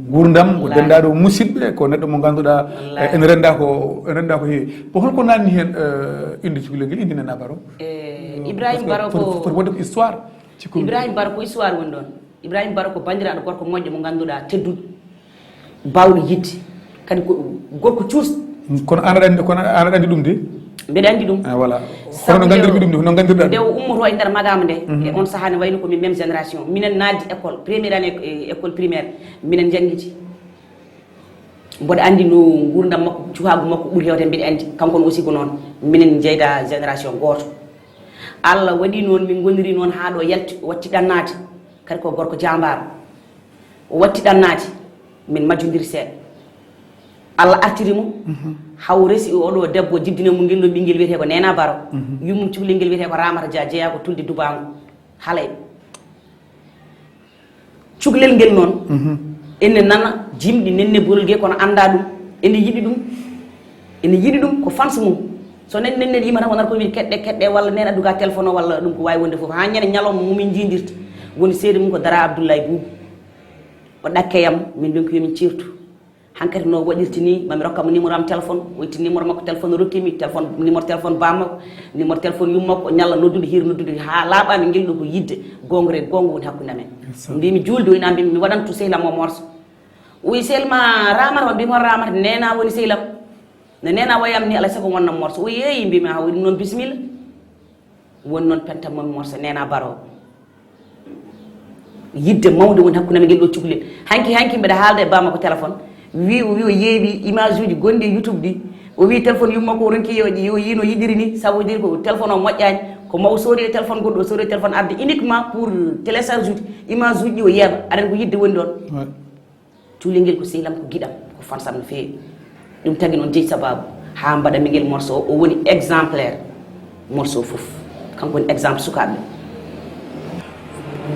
nguurndam, ko denndaaɗo musidɓe, ko neɗɗo mo ngannduɗaa, wallaahi, eh, ene rennda ko, ene rennda ko heewi. Bon, holko naatni heen, euh, innde cukalel ngel, innde Nena Baro? Eh, Ibrahima Baro ko, foti wonde ko histoire. Ibrahima Baro ko histoire woni ɗoon. Ibrahima Baro ko banndiraaɗo gorko moƴƴo mo ngannduɗaa, tedduɗo. Baawɗo yiɗde. Kadi ko gorko cuus. Kono an aɗa anndi, kono an aɗa anndi ɗum de? Mbeɗa anndi ɗum. Ah, voilà. Kono no nganndirmi ɗum de, no nganndirɗa ɗum? Nde o ummoto e nder magaama nde, e on sahaa ne wayno ko min même génération. Minen naatdi école, première année, eh, école primaire, minen njanngiti. Mboɗo anndi no nguurndam makko, cukaagu makko ɓuri heewde, mbiɗa anndi. Kanko ne aussi ko noon. Minen njeyda génération gooto. Allah waɗi noon, min ngoniri noon haa ɗo yalti, o watti ɗannaade. Kadi ko gorko jaambaaro. O watti ɗannaade, min majjondiri seeɗa. Allah artiri mo, haw resi oɗo debbo, jibdina mo ngel ɗo ɓinngel wiyetee ko Neena Baro. Yummum cukalel ngel wiyetee ko Ramata Dia, jeyaa ko Tulde Dubaango, Halay. Cukalel ngel noon, ene nana jimɗi Nenne Bolol Gueye, kono anndaa ɗum. Ene yiɗi ɗum, ene yiɗi ɗum, ko fans mum. So Nenne, Nenne yima tan, wonata ko wiide keɗɗe, keɗɗe, walla Nene addu ka téléphone o, walla ɗum ko waawi wonde fof. Haa ñande ñalawma mo min njiidirta, woni seede mum ko Dara Abdoulaye Boubou. O ɗakke yam, min ɗum ko yo min ceertu. Hankadi no waɗirta ni, mami rokka mo numéro am téléphone, o itti numéro makko téléphone, o rokki mi téléphone, numéro téléphone bammakko, numéro téléphone yummakko, o ñalla noddude, hiira noddude, haa laaɓaani ngel ɗo ko yiɗde, goonga e goonga woni hakkunde amen. Mbimi juulde, o ina mbimi mi waɗan to sehil am o morso. O wi sehil ma Ramata, o mbimi on Ramata, Neena woni sehil am. No Neena wayi am ni, alaa sago wonnam morso. O wi eeyi, mbimi haa waɗi ɗum noon, bisimilla. Woni noon pentam mami morso Neena Baro. Yiɗde mawnde woni hakkunde amen ngel ɗo cukalel. Hanki, hanki mbeɗa haalda e bammakko téléphone. Wi o, wi o yeeɓi image uji gonɗi e YouTube ɗi. O wi téléphone yummakko o ronki yo, yo yino yiɗiri ni, ça veut dire ko téléphone o moƴƴaani. Ko maw soodi e téléphone goɗɗo, o soodi e téléphone arde uniquement pour télécharge uji, image uji ɗi o yeeɓa. Aɗa anndi ko yiɗde woni ɗoon. Ouais. Cukalel ngel ko sehil am, ko giɗo am, ko fans am no feewi. Ɗum tagi noon jeyi sabaabu haa mbaɗanmi ngel morso o, o woni exemplaire morso fof. Kanko woni exemple sukaaɓe.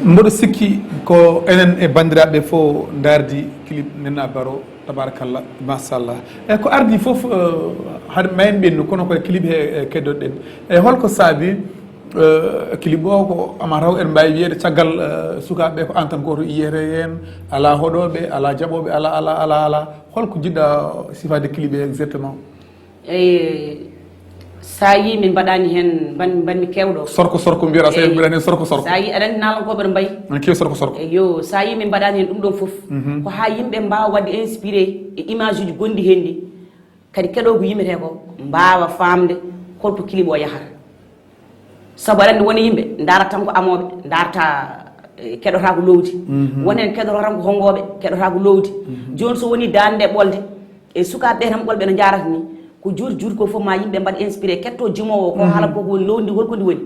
Mboɗo sikki ko enen e banndiraaɓe fof ndaardi clip Neena Baro, tabarakallah, machallah. E ko ardi fof, eh, haade ma en ɓennu, kono koye clip he, eh, keddoɗen. E holko saabi Eh, clip o ko ama taw en mbaawi wiyeede caggal, eh, sukaaɓe ɓe ko aan tan gooto yiyetee heen, alaa hoɗooɓe, alaa jaɓooɓe, alaa, alaa, alaa, alaa. Holko njiɗɗa sifaade clip e exactement? Eyi, so a yii min mbaɗaani heen, mban-, mbanmi keewɗo. Sorko, sorko mbiyata, so en mbiɗani heen sorko, sorko. So a yii aɗa anndi naalankooɓe no mbayi. Ene keewi sorko, sorko. Eyo, so a yii min mbaɗaani heen ɗum ɗoon fof. Mhm. Ko haa yimɓe mbaawa waɗde inspiré e image uji gonɗi heen ɗi. Kadi keɗoogu yimɓe ko mbaawa faamde holto clip o yahata. Sabu aɗa anndi won e yimɓe ndaarata tan ko amooɓe, ndaarata, eh, keɗotaako loowdi. Mhm. Won heen keɗoto tan ko honngooɓe, keɗotaako loowdi. Mhm. Jooni so wonii daande nde ɓolde, e sukaaɓe ɓe tan ɓolɓe no njaarata ni, ko juuti juuti ko fof ma yimɓe mbaɗ inspiré, keɗto jimoowo o, ko haala ko woni loowdi ndi, holko ndi woni.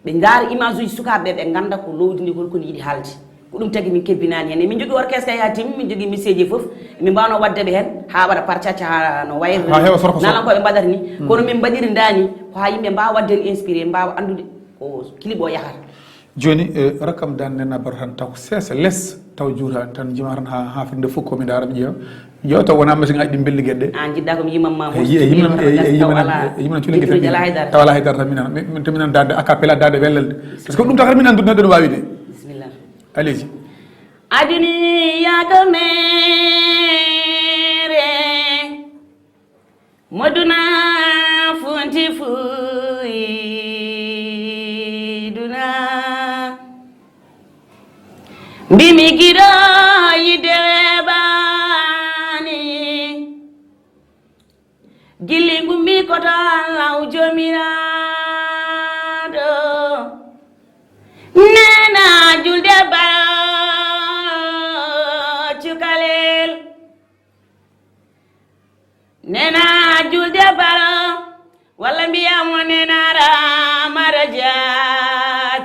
Ɓe ndaara image uji sukaaɓe ɓe, ɓe ngannda ko loowdi ndi, holko ndi yiɗi haalde. Ko ɗum tagi min kebbinaani heen. Min njogii orchestre haa timmi, min njogii musicien ji fof. Min mbaawno waɗde ɓe heen haa waɗa parcaca, haa no wayre naalankooɓe mbaɗata ni. Hmm. Kono min mbaɗiri ndaani ko haa yimɓe mbaawa waɗde heen inspiré, mbaawa anndude ko clip o yahata. Jooni, eh, rakkam dan Neena Baro tan taw seesa les, taw juuta tan, jima tan haa, haa firnde fof ko mi ndaara mi ƴeewa. Yo, taw wonaa machine ngaji ɗi mbelli geɗe. An njiɗɗa ko mi yimam ma. Eyi, eyi, yimam, eyi, eyi, yimam, yimam cuuɗi geɗe. Alaa haydara. Taw alaa haydara tan mi nana. Min, min, to mi nana daande a cappella, daande wellelde. Parce que ɗum tan kadi min anndude neɗɗo no waawi de. Bisimilla. Allez-y. Aduniya ko mere. Moduna funti fuyi duna. Mbimi giɗo yidde weeɓaani. Gilli ngummi ko to Allahu Joomiraaɗo. Neena julde baro cukalel. Neena julde baro. Walla mbiyamo Neena Ramata Dia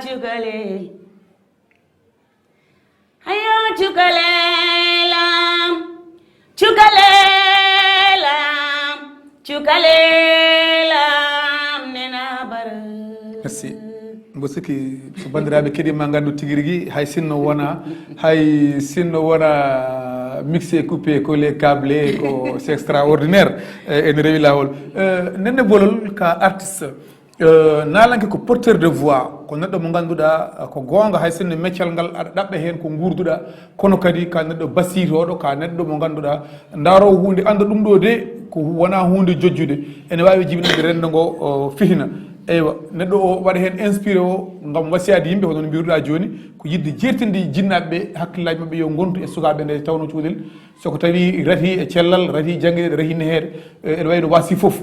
cukalel. Hayo cukalelam, cukalelam, cukalelam, Neena Baro. Merci. Mbo sikki so banndiraaɓe keɗiima nganndu tigi rigi, hay sinno wona, hay sinno wona mixé, coupé, collé, câblé, ko c'est extraordinaire. Eh, ene rewi laawol. Eh, Nenne Bolol ka artiste. Eh, naalanke ko porteur de voix, ko neɗɗo mo ngannduɗaa, eh, ko goonga, hay sinno meccal ngal aɗa ɗaɓɓa heen ko nguurduɗaa, kono kadi ka neɗɗo basiitooɗo, ka neɗɗo mo ngannduɗaa, ndaaroowo huunde, annda ɗum ɗo de, ko hu-, wonaa huunde jojjude, ene waawi jibinande renndo ngo, o, fitina. Eywa, neɗɗo o waɗa heen inspiré o ngam wasiyaade yimɓe, hono no mbiruɗaa jooni, ko yiɗde jeertinde jinnaaɓe ɓe, hakkillaaji maɓɓe yo ngontu e sukaaɓe nde tawnoo cukalel. So ko tawi rati e cellal, rati janngeede, rati neheede, eh, ene wayi no waasi fof.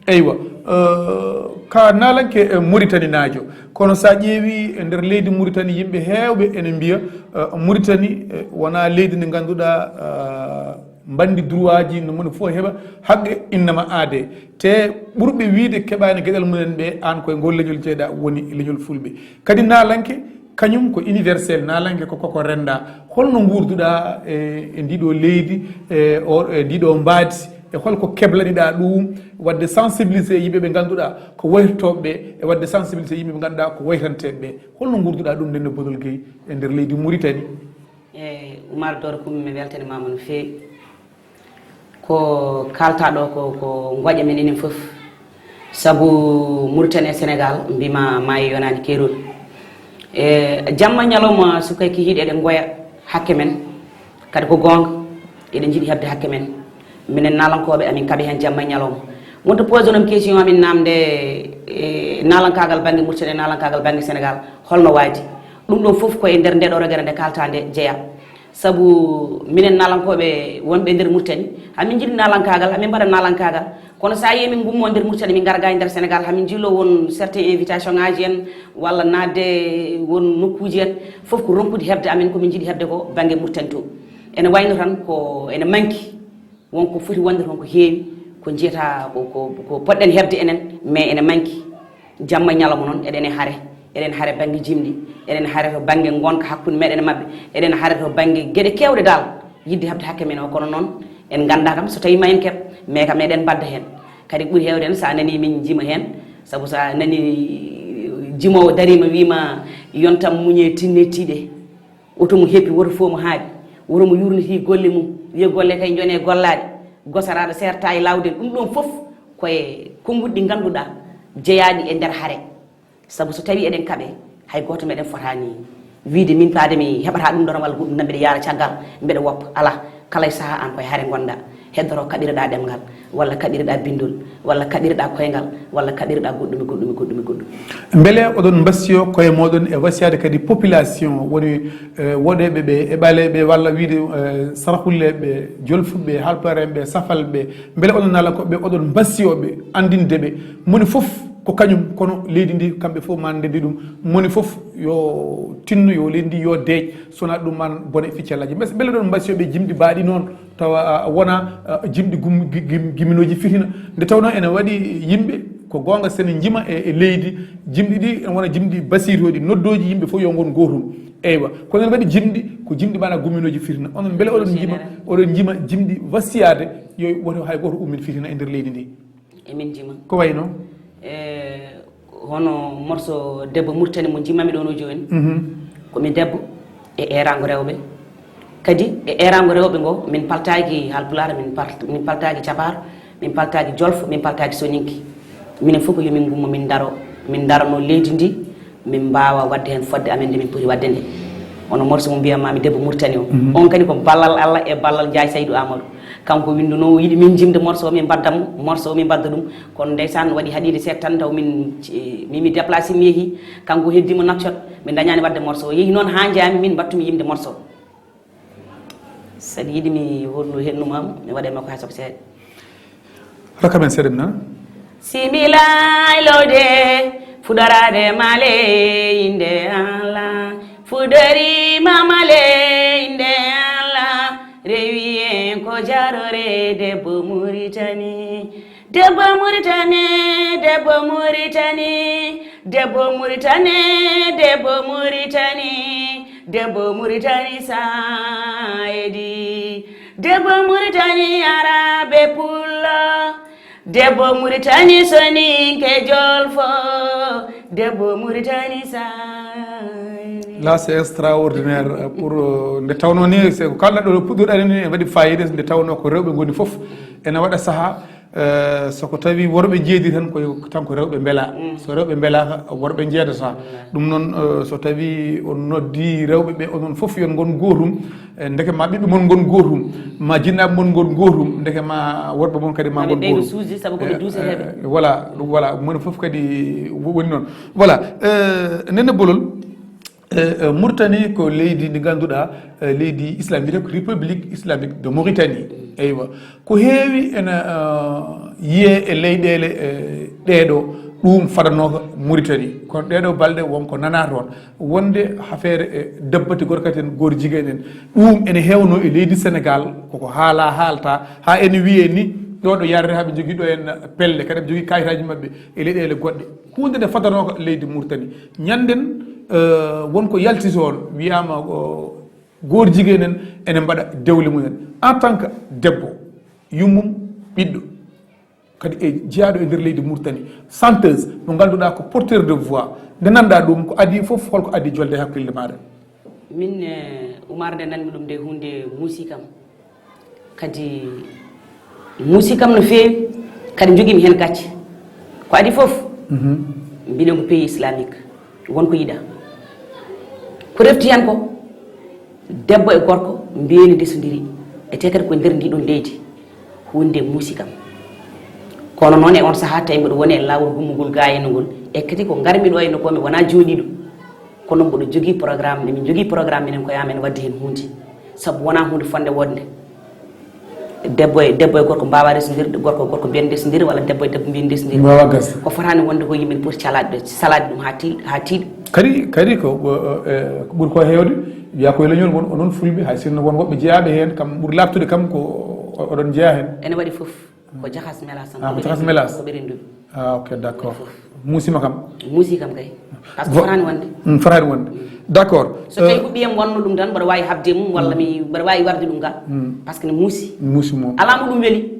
Eywa, eh, ka naalanke, eh, Muritaninaajo, kono so a ƴeewi e nder leydi Muritani, yimɓe heewɓe ene mbiya, eh, Muritani, eh, wonaa leydi ndi ngannduɗaa, eh, mbandi droit ji, no moni fof heɓa haqqe innama aade. Te ɓurɓe wiide keɓaani geɗal mumen ɓe, aan koye ngol leñol jeeɗa woni leñol fulɓe. Kadi naalanke, kañum ko universel, naalanke ko koko rennda. Holno nguurduɗaa e, e ndiɗo leydi, e o, e ndiɗo mbaadi, e holko keblaniɗaa ɗum, waɗde sensibilisé yimɓe ɓe ngannduɗaa ko waytotooɓe ɓe, e waɗde sensibilisé yimɓe ɓe ngannduɗaa ko waytanteeɓe ɓe? Holno nguurduɗaa ɗum, Nenne Bolol Gueye, e nder leydi Muritani? E Umar Doro Kumbi, mi weltanimaama no feewi. Ko kaaltaa ɗo ko, ko ngoƴa men enen fof. Sabu Muritani e Senegaal, mbima maayi yonaani keerol. E jamma ñalawma, sukayki hiiɗe eɗen ngoya hakke men. Kadi ko goonga, eɗen njiɗi heɓde hakke men. Minen naalankooɓe, amin kaɓi heen jamma e ñalawma. Wonta posonom question, amin naamnde, e naalankaagal bannge Muritani, e naalankaagal bannge Senegaal, holno waadi? Ɗum ɗoon fof ko e nder nde ɗo rogere nde kaaltaa nde jeyaa. Sabu minen naalankooɓe wonɓe e nder Muritani, hamin njiɗi naalankaagal, hamin mbaɗa naalankaagal. Kono so a yii min ngummoo nder Muritani, min ngarga e nder Senegaal, hamin njillo won certains invitation ngaaji en, walla naatde won nokkuuji en, fof ko ronkude heɓde amin ko min njiɗi heɓde ko bannge Muritani to. Ene wayno tan ko ene manki, won ko foti wonde toon ko heewi, ko njiyata ko, ko, ko poɗɗen heɓde enen, mais ene manki. Jamma e ñalawma noon, eɗen e hare, eɗen hare bannge jimɗi, eɗen hare to bannge ngonka hakkunde meɗen e maɓɓe, eɗen hare to bannge geɗe keewɗe dal, yiɗde heɓde hakke men o, kono noon en nganndaa kam so tawii ma en keɓ, mais kam eɗen mbadda heen. Kadi ɓuri heewde heen so a nanii min njima heen, sabu so a nanii jimoowo dariima wiima yontam muñe tinne tiiɗe, woto mo heppi, woto fo mo haaɓi, woto mo yurnitii golle mum, wiya golle kay njone gollaade, gosaraaɗo seerta e laawdel, ɗum ɗoon fof ko e konnguɗi ɗi ngannduɗaa jeyaaɗi e nder hare. Sabu so tawii eɗen kaɓee, hay gooto meɗen fotaani wiyde min faade mi heɓataa ɗum ɗoon walla goɗɗum, mbeɗa yaara caggal, mbeɗa woppa. Alaa, kala e sahaa aan koye hare ngonɗaa, heddoro kaɓireɗaa ɗemngal, walla kaɓireɗaa binndol, walla kaɓireɗaa koyngal, walla kaɓireɗaa goɗɗum e goɗɗum e goɗɗum e goɗɗum. Mbele oɗon mbasiyo koye mooɗon e wasiyaade kadi population, woni, eh, woɗeeɓe ɓe e ɓaleeɓe, walla wiyde, eh, saraxulleeɓe, jolfuɓe, haalpulareeɓe, safalɓe, mbele oɗon naalankooɓe ɓe oɗon mbasiyo ɓe, anndinde ɓe, moni fof ko kañum, kono leydi ndi kamɓe fof ma ndenndi ɗum, moni fof yo tinno, yo leydi ndi yo deeƴ, so wonaa ɗum ma bone ficcallaaji. Mbes-, mbele oɗon mbasiyo ɓe jimɗi baaɗi noon, tawa, ah, wonaa, ah, jimɗi gum-, gi-, gim-, giminooji fitina. Nde tawnoo ene waɗi yimɓe, ko goonga, so ene njima e, e leydi, jimɗi ɗi ene wona jimɗi basiitooɗi, noddooji yimɓe fof yo ngon gootum. Eywa, kono ene waɗi jimɗi, ko jimɗi maanaa guminooji fitina. Onon, mbele oɗon njima, oɗon njima jimɗi wasiyaade, yo woto hay gooto ummin fitina e nder leydi ndi? Emin njima. Ko wayi no? E, hono morso debbo Muritani mo njimami ɗoon o jooni. Mhm. Ko mi debbo e eeraango rewɓe. Kadi e eeraango rewɓe ngo, min paltaaki Haalpulaar, min pal-, min paltaaki Capaar, min paltaaki Jolfo, min paltaaki Soninke. Minen fof ko yo min ngummo, min ndaro, min ndarano leydi ndi, min mbaawa waɗde heen fodde amen nde min poti waɗde nde. Hono morso mo mbiyatmi debbo Muritani o. Mhm. On kadi ko ballal Allah e ballal Njaay Saydu Aamadu. Kanko winndunoo o yiɗi min jimde morso o, min mbadda mo, morso o min mbadda ɗum. Kono ndeysaan waɗi haɗiinde seeɗa tan taw min, mi, mi déplacé mi yehi, kanko heddi mo Nouakchott, min ndañaani waɗde morso o. Yehi noon haa njaami min mbaɗtumi yimde morso o. Saɗa yiɗi mi hoɗnu, heɗnu ma mi waɗa e makko hay soko seeɗa. Rokka men seeɗa mi nana. Simbilay lowde fuɗoraade male innde Allah. Fuɗoriima male innde Allah. Rewi en ko jarore debbo Muritani. Debbo Muritani, debbo Muritani, debbo Muritani, debbo Muritani, debbo Muritani Saaydi. Debbo Muritani Arabe Pullo. Debbo Muritani Soninke Jolfo. Debbo Muritani Saaydi. Là, c'est extraordinaire, euh, pour, euh, nde tawnoo ni, c'est ko kala ɗo puɗɗorɗaa ni, ne waɗi fayida, nde tawnoo ko rewɓe ngoni fof. Ene waɗa sahaa, Eh, so ko tawi worɓe njeedi tan, ko tan ko rewɓe mbela. So rewɓe mbelaaka, worɓe njeedata. Ɗum noon, eh, so tawi on noddi rewɓe ɓe, onon fof yon ngon gootum, eh, ndeke ma ɓiɓɓe mon ngon gootum, ma jinnaaɓe mon ngon gootum, ndeke ma worɓe mon kadi ma ngon gootum. Suuji, sabu ko ɓe duuseteeɓe. Eh, voilà, ɗum voilà, moni fof kadi wo-, woni noon. Voilà, eh, Nene Bolol, eh, eh, Mauritanie ko leydi ndi ngannduɗaa, eh, leydi islam, wiyetee ko République Islamique de Mauritanie. Eywa, ko heewi ene, eh, yiyee e leyɗeele, eh, ɗeeɗo, ɗum fadanooka Mauritanie. Kono ɗeeɗo balɗe won ko nanaa toon. Wonde affaire e dabbati gorkati en, goor jigéen en, ɗum ene heewnoo e leydi Sénégal, koko haalaa haalta, haa ene wiyee ni, ɗo ɗo yarde haa ɓe njogii ɗo en pelle, kadi ɓe njogii kayitaaji maɓɓe e leyɗeele goɗɗe. Huunde nde fadanooka leydi Mauritanie. Ñannden, eh, won ko yalti toon, wiyaama ko goor jigéen en ene mbaɗa dewle mumen. En tant que debbo, yummum, ɓiɗɗo, kadi e jeyaaɗo e nder leydi Mauritanie, chanteuse mo ngannduɗaa ko porteur de voix, nde nanɗaa ɗum, ko adii fof, holko adii jolde e hakkille maaɗa? Min, eh, Oumar, nde nanmi ɗum nde, huunde muusi kam. Kadi muusi kam no feewi, kadi njogiimi heen gacce. Ko adii fof, mbiɗen ko pays islamique, won ko yiɗaa. Ko refti heen ko, debbo e gorko mbiyeeni ndesondiri, e te kadi ko nder ndi ɗon leydi, huunde muusi kam. Kono noon e on sahaa tawi mboɗo woni e laawol gummugol gaayano ngol, e kadi ko ngarmi ɗo e no ko mi wonaa jooɗiiɗo. Kono mboɗo jogii programme, emin njogii programme minen ko yaa men waɗde heen huunde. Sabu wonaa huunde fotnde woɗnde. Debbo e, debbo e gorko mbaawaa resondirde, gorko e gorko mbiyen ndesondir, walla debbo e debbo mbiyen ndesondir. Mbaawa gas. Ko fotaani wonde ko yimɓe poti calaade, salaade ɗum haa tiiɗ-, haa tiiɗa. Kadi, kadi ko, eh, eh, ko ɓuri ko heewde, wiyaa ko e leñol won, onon Fulɓe, hay sinno won woɓɓe jeyaaɓe heen, kam ɓuri laaɓtude kam ko o-, oɗon jeyaa heen. Ene waɗi fof. Ko jakas melas tan. Ah, ko jakas melas. Ko ɓe renndumi. Ah, ok, d'accord. Fof. Muusima kam? Muusi kam kay. Parce que fotaani wonde. Mm, fotaani wonde. D'accord. So tawi ko ɓiyam wonno ɗum tan, mboɗo waawi haɓde e mum, walla mi, mboɗo waawi warde ɗum ga. Parce que ne muusi. Muusi mo. Alaa mo ɗum weli.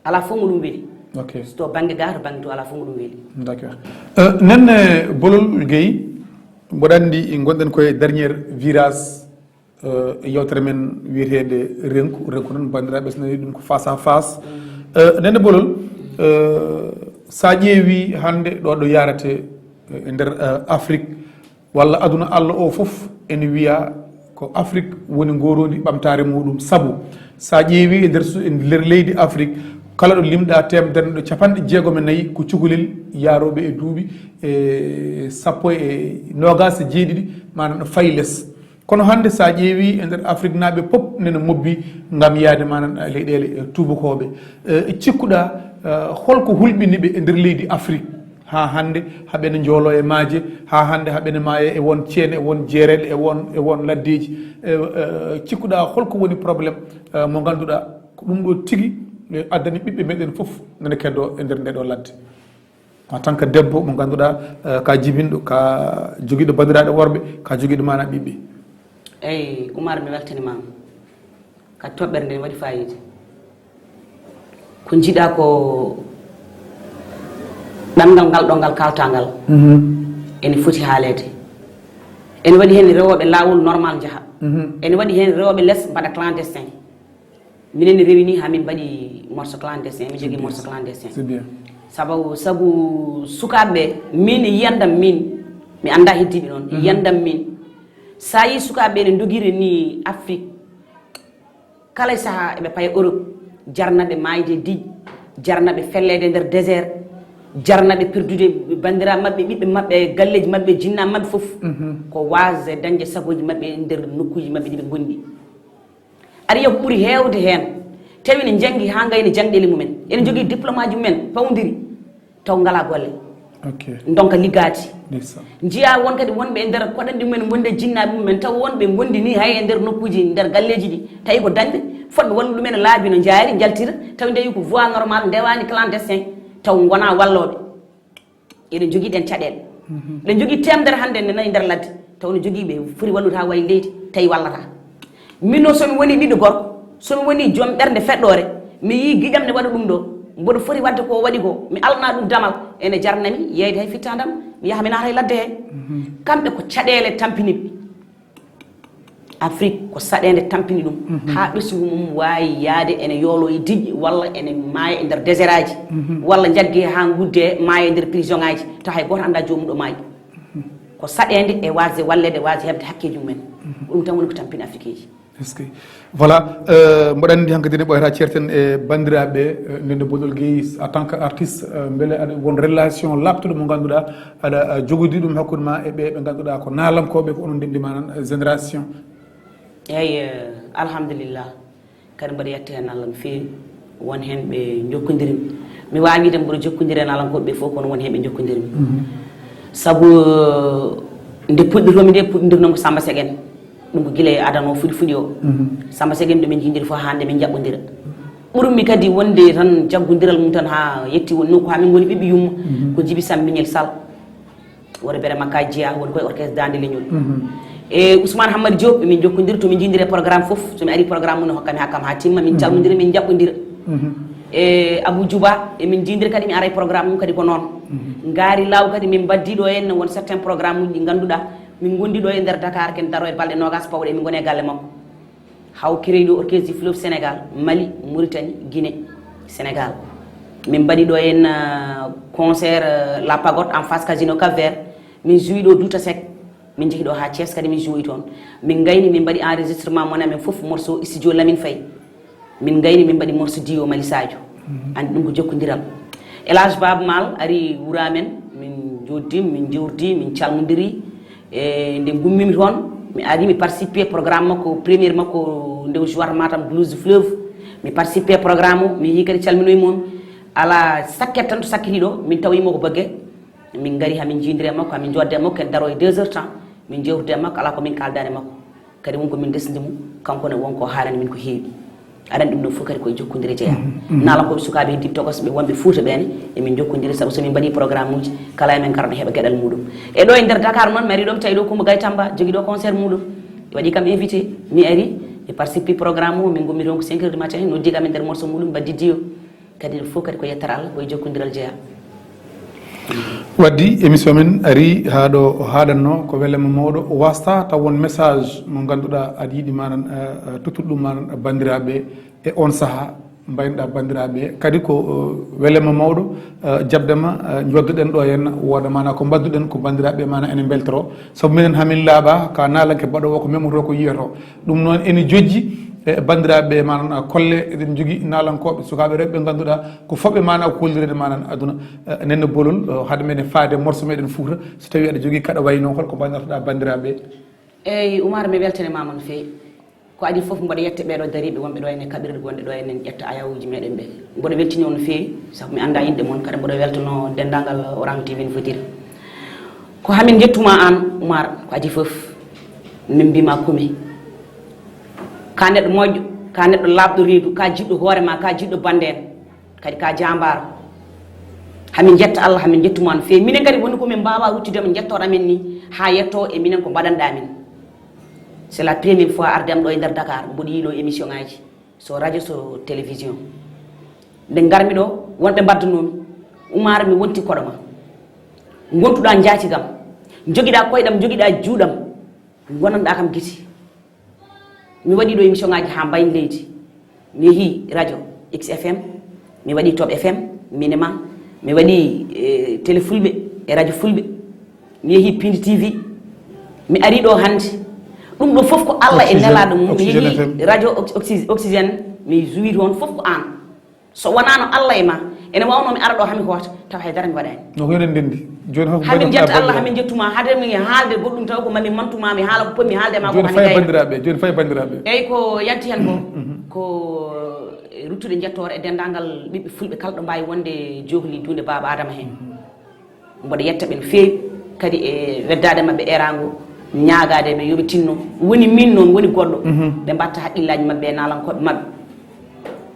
Alaa fof mo ɗum weli. Ok. So to bannge ga, to bannge to, alaa fof mo ɗum weli. D'accord. Euh, Nene Bolol Gueye, mboɗo anndi ngonɗen koye dernier virage, euh, yewtere men wiyeteende Renku. Renku noon, banndiraaɓe, so nani ɗum ko face à face. Euh, Nene Bolol, euh, so a ƴeewi hannde ɗo ɗo yarate, euh, e nder, euh, Afrique, walla aduna Allah o fof ene wiya ko Afrique woni ngoroondi ɓamtaare muɗum. Sabu so a ƴeewi e nder su-, e nder leydi Afrique, kala ɗo limɗa teemedere neɗɗo, capanɗe jeegom e nayi ko cukalel yaarooɓe e duuɓi e sappo e noogaas e jeeɗiɗi, maanaam ɗo fayi les. Kono hannde so a ƴeewi e nder Afrique naaɓe pop nene mobbi ngam yaade maanaam leyɗeele, eh, tuubakooɓe. Eh, cikkuɗa, eh, holko hulɓini ɓe e nder leydi Afrique? Haa hannde, haɓene njoolo e maaje, haa hannde haɓene maaya e won ceene, e won jeereɗe, e won, e won laddeeji. E, e, cikkuɗa holko woni problème, e, mo ngannduɗaa ko ɗum ɗo tigi, e, addani ɓiɓɓe meɗen fof nana keddo e nder nde ɗo ladde? En tant que debbo mo ngannduɗaa, e, ka jibinɗo, ka jogiiɗo banndiraaɓe worɓe, ka jogiiɗo maana ɓiɓɓe. Eyi, Oumar, mi weltanimaama. Ka toɓɓere nde waɗi faayiida. Ko njiɗa ko ɗanngal ngal ɗo ngal kaalta ngal, ene foti haaleede. Ene waɗi heen rewooɓe laawol normal njaha. Ene waɗi heen rewooɓe les mbaɗa clandestin. Minen ne rewini haa min mbaɗi morceau clandestin, mi jogii morceau clandestin. C'est bien. Sabu, sabu sukaaɓe ɓe, min e yiyandam min, mi anndaa heddiiɓe noon, e yiyandam min. So a yii sukaaɓe ɓe ne ndogiri ni Afrique, kala e sahaa eɓe paya Europe, jarna ɓe maayde e diƴ, jarna ɓe felleede e nder désert, jarna ɓe perdude banndiraaɓe maɓɓe, ɓiɓɓe maɓɓe, galleeji maɓɓe, jinnaaɓe maɓɓe fof. Ko waasde dañde sagooji maɓɓe e nder nokkuuji maɓɓe ɗi ɓe ngonɗi. Aɗa yiya ko ɓuri heewde heen, tawi ne njanngi haa ngayni jaŋɗeele mumen, ene njogii diplôme aji mumen pawndiri, taw ngalaa golle. Ok. Ndonka liggaade. Ndeysaan. Njiyaa won kadi wonɓe e nder koɗanɗe mumen, wonde jinnaaɓe mumen, taw wonɓe ngondi ni hay e nder nokkuuji, nder galleeji ɗi, tawi ko dañɓe, fotɓe wallude ɗumen e laabi no njaari, njaltira, tawi nde ko voie normale, ndewaani clandestin, taw ngonaa wallooɓe. Eɗen njogii ɗeen caɗeele. Eɗen njogii teemedere hannde ne nayi nder ladde, taw no jogii ɓe foti wallude haa wayi leydi, tawi wallataa. Min noon, so mi wonii ɓiɗɗo gorko, so mi wonii joom ɓernde feɗɗoore, mi yii giƴam ne waɗa ɗum ɗo, mboɗo foti waɗde ko o waɗi ko, mi alana ɗum damal, ene jarnami yeeyde hay fittaandam, mi yaha mi naata e ladde he. Kamɓe ko caɗeele tampiniiɓe. Afrique ko saɗeende tampini ɗum, haa ɓesngu mum waawi yahde ene yooloo e diƴƴe, walla ene maaya e nder désert aji, walla njagge haa ngudde maaya e nder prison aji, tawa hay gooto anndaa joomum ɗo maayi. Ko saɗeende e waasde walleede, waasde heɓde hakkeeji mumen. Ko ɗum tan woni ko tampini Afrique ji. Est-ce que, voilà, euh, mboɗo anndi hankadi ne ɓooyata ceerten e banndiraaɓe, euh, Ndennde Bolol Guèye, en tant que artiste, euh, mbele aɗa won relation laaɓtuɗo mo ngannduɗaa aɗa, euh, jogodi ɗum hakkunde ma e ɓe ɓe ngannduɗaa ko naalankooɓe, ko onon ndenndi ma nan, euh, génération? Eyyi, euh, alhamdulillah. Kadi mboɗo yetta heen Allah no feewi. Won heen ɓe njokkondirmi. Mi waawi wiide mboɗo jokkondiri e naalankooɓe ɓe fof, kono won heen ɓe njokkondirmi. Sabu, nde puɗɗotoomi nde, puɗɗondirnoo ko Samba Segen. Ɗum ko gila e adana o fuɗi fuɗi o. Samba Segen ɗo min njiidiri fof haa nde min njaɓɓondira. Ɓurmi kadi wonde tan jaggondiral mum tan haa yetti won nokku haa min ngoni ɓiɓɓe yumma. Ko Jibi Sam Miñel Sal. Woni Bere Makka Jeya, woni koye orchestre Dande Leñol. E Ousmane Hammadi Diop, emin njokkondiri, to min njiidiri e programme fof. So mi ari programme mum ne hokkami hakkam haa timma, min calmondira, min njaɓɓondira. E Abou Djouba, emin njiidiri kadi, mi ara e programme mum kadi ko noon. Ngaari Law kadi, min mbaddii ɗo heen won certains programme uji ɗi ngannduɗaa, min ngondi ɗo e nder Dakar, ken daro e balɗe noogaas pawɗe, emin ngoni e galle makko. Haw créé ɗo orchestre du fleuve Sénégal, Mali, Mauritanie, Guinée, Sénégal. Min mbaɗi ɗo heen, euh, concert, euh, La Pagotte en face Casino Cap Vert. Min joué ɗo Douta Seck. Min njehi ɗo haa Thiès kadi min joué toon. Min ngayni, min mbaɗi enregistrement mon amen fof, morceau studio Lamine Faye. Min ngayni, min mbaɗi morceau duo Mali Sadio. Anndi ɗum ko jokkondiral. El Hadj Baba Maal ari wuro amen, min njooddii, min njeewtidi, min calmondiri. E nde ngummimi toon, mi ari, mi participé programme makko, première makko nde o jouata Matam Blues Fleuve. Mi participé programme o, mi yii kadi calminoyi mon. Alaa sakket tan to sakkiti ɗo, min tawoyi mo ko Bagué. Min ngari haa min njiidiri e makko, haa min njooddii e makko, ken daroyi deux heures temps, min njeewtidi e makko, alaa ko min kaaldaani e makko. Kadi won ko min ndesdi mo, kanko ne won ko haalani min ko heewi. Aɗa anndi ɗum ɗon fof kadi koye jokkondire jeyaa. Naalankooɓe sukaaɓe heddiiɓe tokosɓe wonɓe Fuuta ɓee ne, emin njokkondiri, sabu so min mbaɗii programme uji, kala e men kala ne heɓa geɗal muɗum. E ɗo e nder Dakar noon, mi arii ɗo, mi tawi ɗo Coumba Gaye Tamba jogii ɗo concert muɗum. Ɓe waɗi kam invité, mi ari, mi participé programme o, min ngummi toon ko cinq heures du matin, noddi kam e nder morceau muɗum, mbaɗdi duo. Kadi ɗum fof kadi ko yettere Allah, koye jokkondiral jeyaa. Waddi émission men ari haa ɗo o haaɗatnoo, ko welema mawɗo, o wasta taw won message mo ngannduɗaa aɗa yiɗi manan, eh, eh, tottude ɗum manan banndiraaɓe e on sahaa mbaynoɗaa banndiraaɓe. Kadi ko, eh, welema mawɗo, eh, jaɓde ma, eh, njoddoɗen ɗo henna, wooda maana ko mbadduɗen ko banndiraaɓe maana ene mbeltoro. Sabu minen hamin laaɓa ka naalanke baɗoowo ko memoto ko yiyoto. Ɗum noon ene jojji e banndiraaɓe manan kolle eɗen njogii naalankooɓe sukaaɓe rewɓe ɓe ngannduɗaa ko fooɓe maana ko hollirede manan aduna. Eh, Nenne Bolol, eh, hade men e faade morso meɗen Fuuta, so tawi aɗa jogii kaɗa waynoo hol ko mbaynortoɗaa banndiraaɓe? Eyyi Oumar, mi weltanima no feewi. Ko adii fof mboɗo yetta ɓeeɗo dariiɓe wonɓe ɗo henne kaɓirɗe gonɗe ɗo henne ƴetta ayawuji meɗen ɓe. Mboɗo weltini on no feewi, sabu mi annda inɗe mon, kadi mboɗo weltano denndaangal Orang T V no fotiri. Ko hamin njettuma an Oumar, ko adii fof min mbima kumi. Ka neɗɗo moƴƴo, ka neɗɗo laaɓɗo reedu, ka jiɗɗo hoore ma, ka jiɗɗo bande en. Kadi ka jambaaro. Hamin njetta Allah, hamin njettuma no feewi. Minen kadi woni ko min mbawa ruttude mo njettoɗo amen ni, ha yetto e minen ko mbaɗanɗa min. C'est la première fois ardem ɗo e nder Dakar, mboɗo yiilo émission ngaji, so radio, so télévision. Nde ngarmi ɗo, wonɓe mbaddanomi, Oumar, mi wonti koɗo ma. Ngontuɗa njaati kam, jogiɗa koyɗam, jogiɗa juuɗam, gonanɗa kam giti. Mi waɗi ɗo émission ngaji ha mbayn leydi. Mi yeehi radio X F M, mi waɗi Top F M, minema, mi waɗi, eh, télé fulɓe e radio fulɓe. Mi yeehi Pindi T V. Mi ari ɗo hande. Ɗum ɗo fof ko Allah e nelaɗo mum. Mi yeehi radio Oxy-, Oxygène, mi joui toon fof ko an. So wonano Allah e ma, ene wawno mi ara ɗo hami hoota, taw haydara mi waɗani. No ko eɗen ndendi. Joni hol ko hamin jetta Allah, hamin jettuma, hade mi haalde goɗɗum taw ko mami mantuma, mi haala ko pommi haalde ma ko. Joni fay bandiraɓe, joni fay bandiraɓe. Eyyi, ko yanti hen ko, ko ruttude jettore e dendagal ɓiɓɓe fulɓe kala ɗo mbawi wonde johli dunde Baba Adama hen. Mboɗo yetta ɓe no feewi kadi e weddaade maɓɓe erango, ñaagaade ɓe yo ɓe tinno. Woni min noon, woni goɗɗo, ɓe mbatta haqqillaaji maɓɓe e naalankooɓe maɓɓe.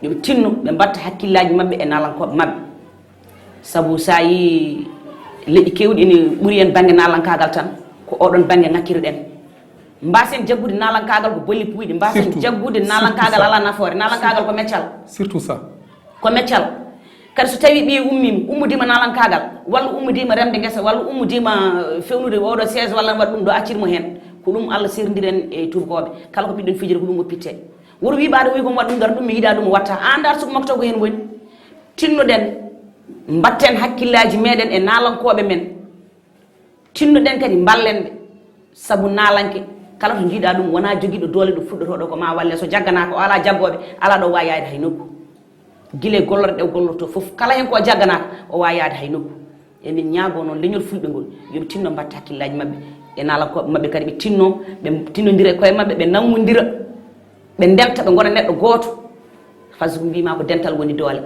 Yo ɓe tinno, ɓe mbatta hakkillaaji maɓɓe e naalankooɓe maɓɓe. Sabu so a yii leƴƴi keewɗi ene ɓuri en bannge naalankaagal tan, ko oɗon bannge ŋakkiri-ɗen. Mbaasen jaggude naalankaagal ko bolli puuyɗi, mbaasen jaggude naalankaagal alaa nafoore, naalankaagal ko meccal. Surtout ça. Ko meccal. Kadi so tawi ɓiye ummima, ummodiima naalankaagal, walla ummodiima remde ngesa, walla ummodiima, eh, fewnude oɗo siège, walla waɗa ɗum ɗo accir mo heen, Ko ɗum Allah serdiren e tuubakooɓe. Kala ko ɓiɗɗon fijiri ko ɗum oppitte. Wuro wiɓaade oyi ko mi waɗa ɗum, dara ɗum mi yiɗaa ɗum watta. Aan ndaar suka makko taw ko heen woni. Tinnoɗen, mbatten hakkillaaji meeɗen e naalankooɓe men. Tinnoɗen kadi mballen ɓe. Sabu naalanke, kala to njiiɗaa ɗum, wonaa jogiiɗo doole ɗo fuɗɗotoo ɗo ko ma walle. So jagganaaka, o alaa jaggooɓe, alaa ɗo waawi yaade hay nokku. Gila e gollorɗe ɗe o gollortoo fof, kala heen ko o jagganaaka, o waawi yaade hay nokku. Emin ñaagoo noon leñol fulɓe ngol, yo ɓe tinno mbatta hakkillaaji maɓɓe e naalankooɓe maɓɓe kadi, ɓe tinno, ɓe tinnondira e koye maɓɓe, ɓe nanngondira, ɓe ndenta, ɓe ngona neɗɗo gooto. Fasiku mbiima ko dental woni doole,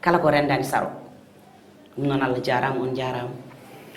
kala ko renndaani saro. Ɗum noon, Allah jaaraama, on jaaraama.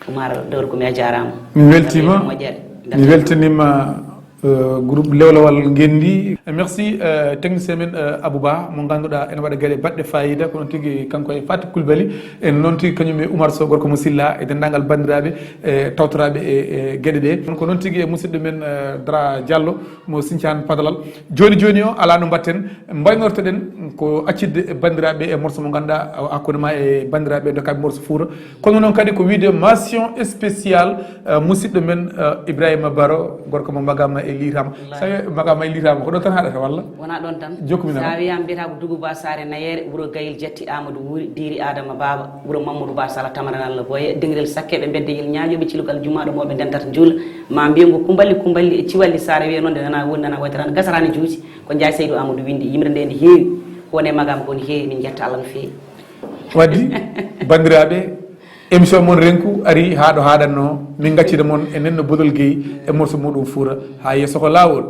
Umar Dawri ko mi a jaaraama. Mi weltiima. Moƴƴere. Mi weltaniima, euh, groupe Lewlewal Ngenndi. Merci, euh, technicien men, euh, Abou Ba, mo ngannduɗaa ene waɗa geɗe baɗɗe faayiida, ko noon tigi kanko e Fatou Coulibaly, en noon tigi kañum e Oumar Sow, gorko mo Silla, e denndaangal banndiraaɓe, e tawtoraaɓe e, e geɗe ɗe. Ko noon tigi e musidɗo men, euh, Dra Diallo, mo Sinthiane Padalal. Jooni jooni o, alaa no mbaɗten, mbaynortoɗen ko accitde banndiraaɓe e morceau mo ngannduɗaa, hakkunde ma e banndiraaɓe dokkaaɓe morceau Fuuta. Kono noon kadi ko wiyde mention spéciale, euh, musidɗo men, euh, Ibrahima Baro, gorko mo Magama e Liirama. Wallaahi. Sawi Magama e Liirama, ko ɗon tan haɗata walla? Wonaa ɗon tan. Jokkumin. Sa wiyama mbiyata ko Dugu Ba Saare Nayeere, wuro Gayel Jatti Amadou Wuuri, Diiri Adama Baaba, wuro Mamadou Ba Sala Tamaran Allah Boye, Deŋrel Sakke ɓe mbedde yel ñaaƴo ɓe cilugal jumaɗo mo ɓe dentata njuula. Ma mbiyen ko Kumballi, Kumballi e Ciwalli Saare wiye noon de nana woni nana waytata no gasarani juuti. Ko Njaay Saydu Amadou windi yimre nde ene heewi. Ko wone Magama ko ne heewi, min jetta Allah no feewi. Waddi, banndiraaɓe, émission mon Renku ari haa ɗo haaɗatnoo. Min ngaccida mon e Nenno Bodol Gueye e morceau muɗum Fuuta haa yeeso ko laawol.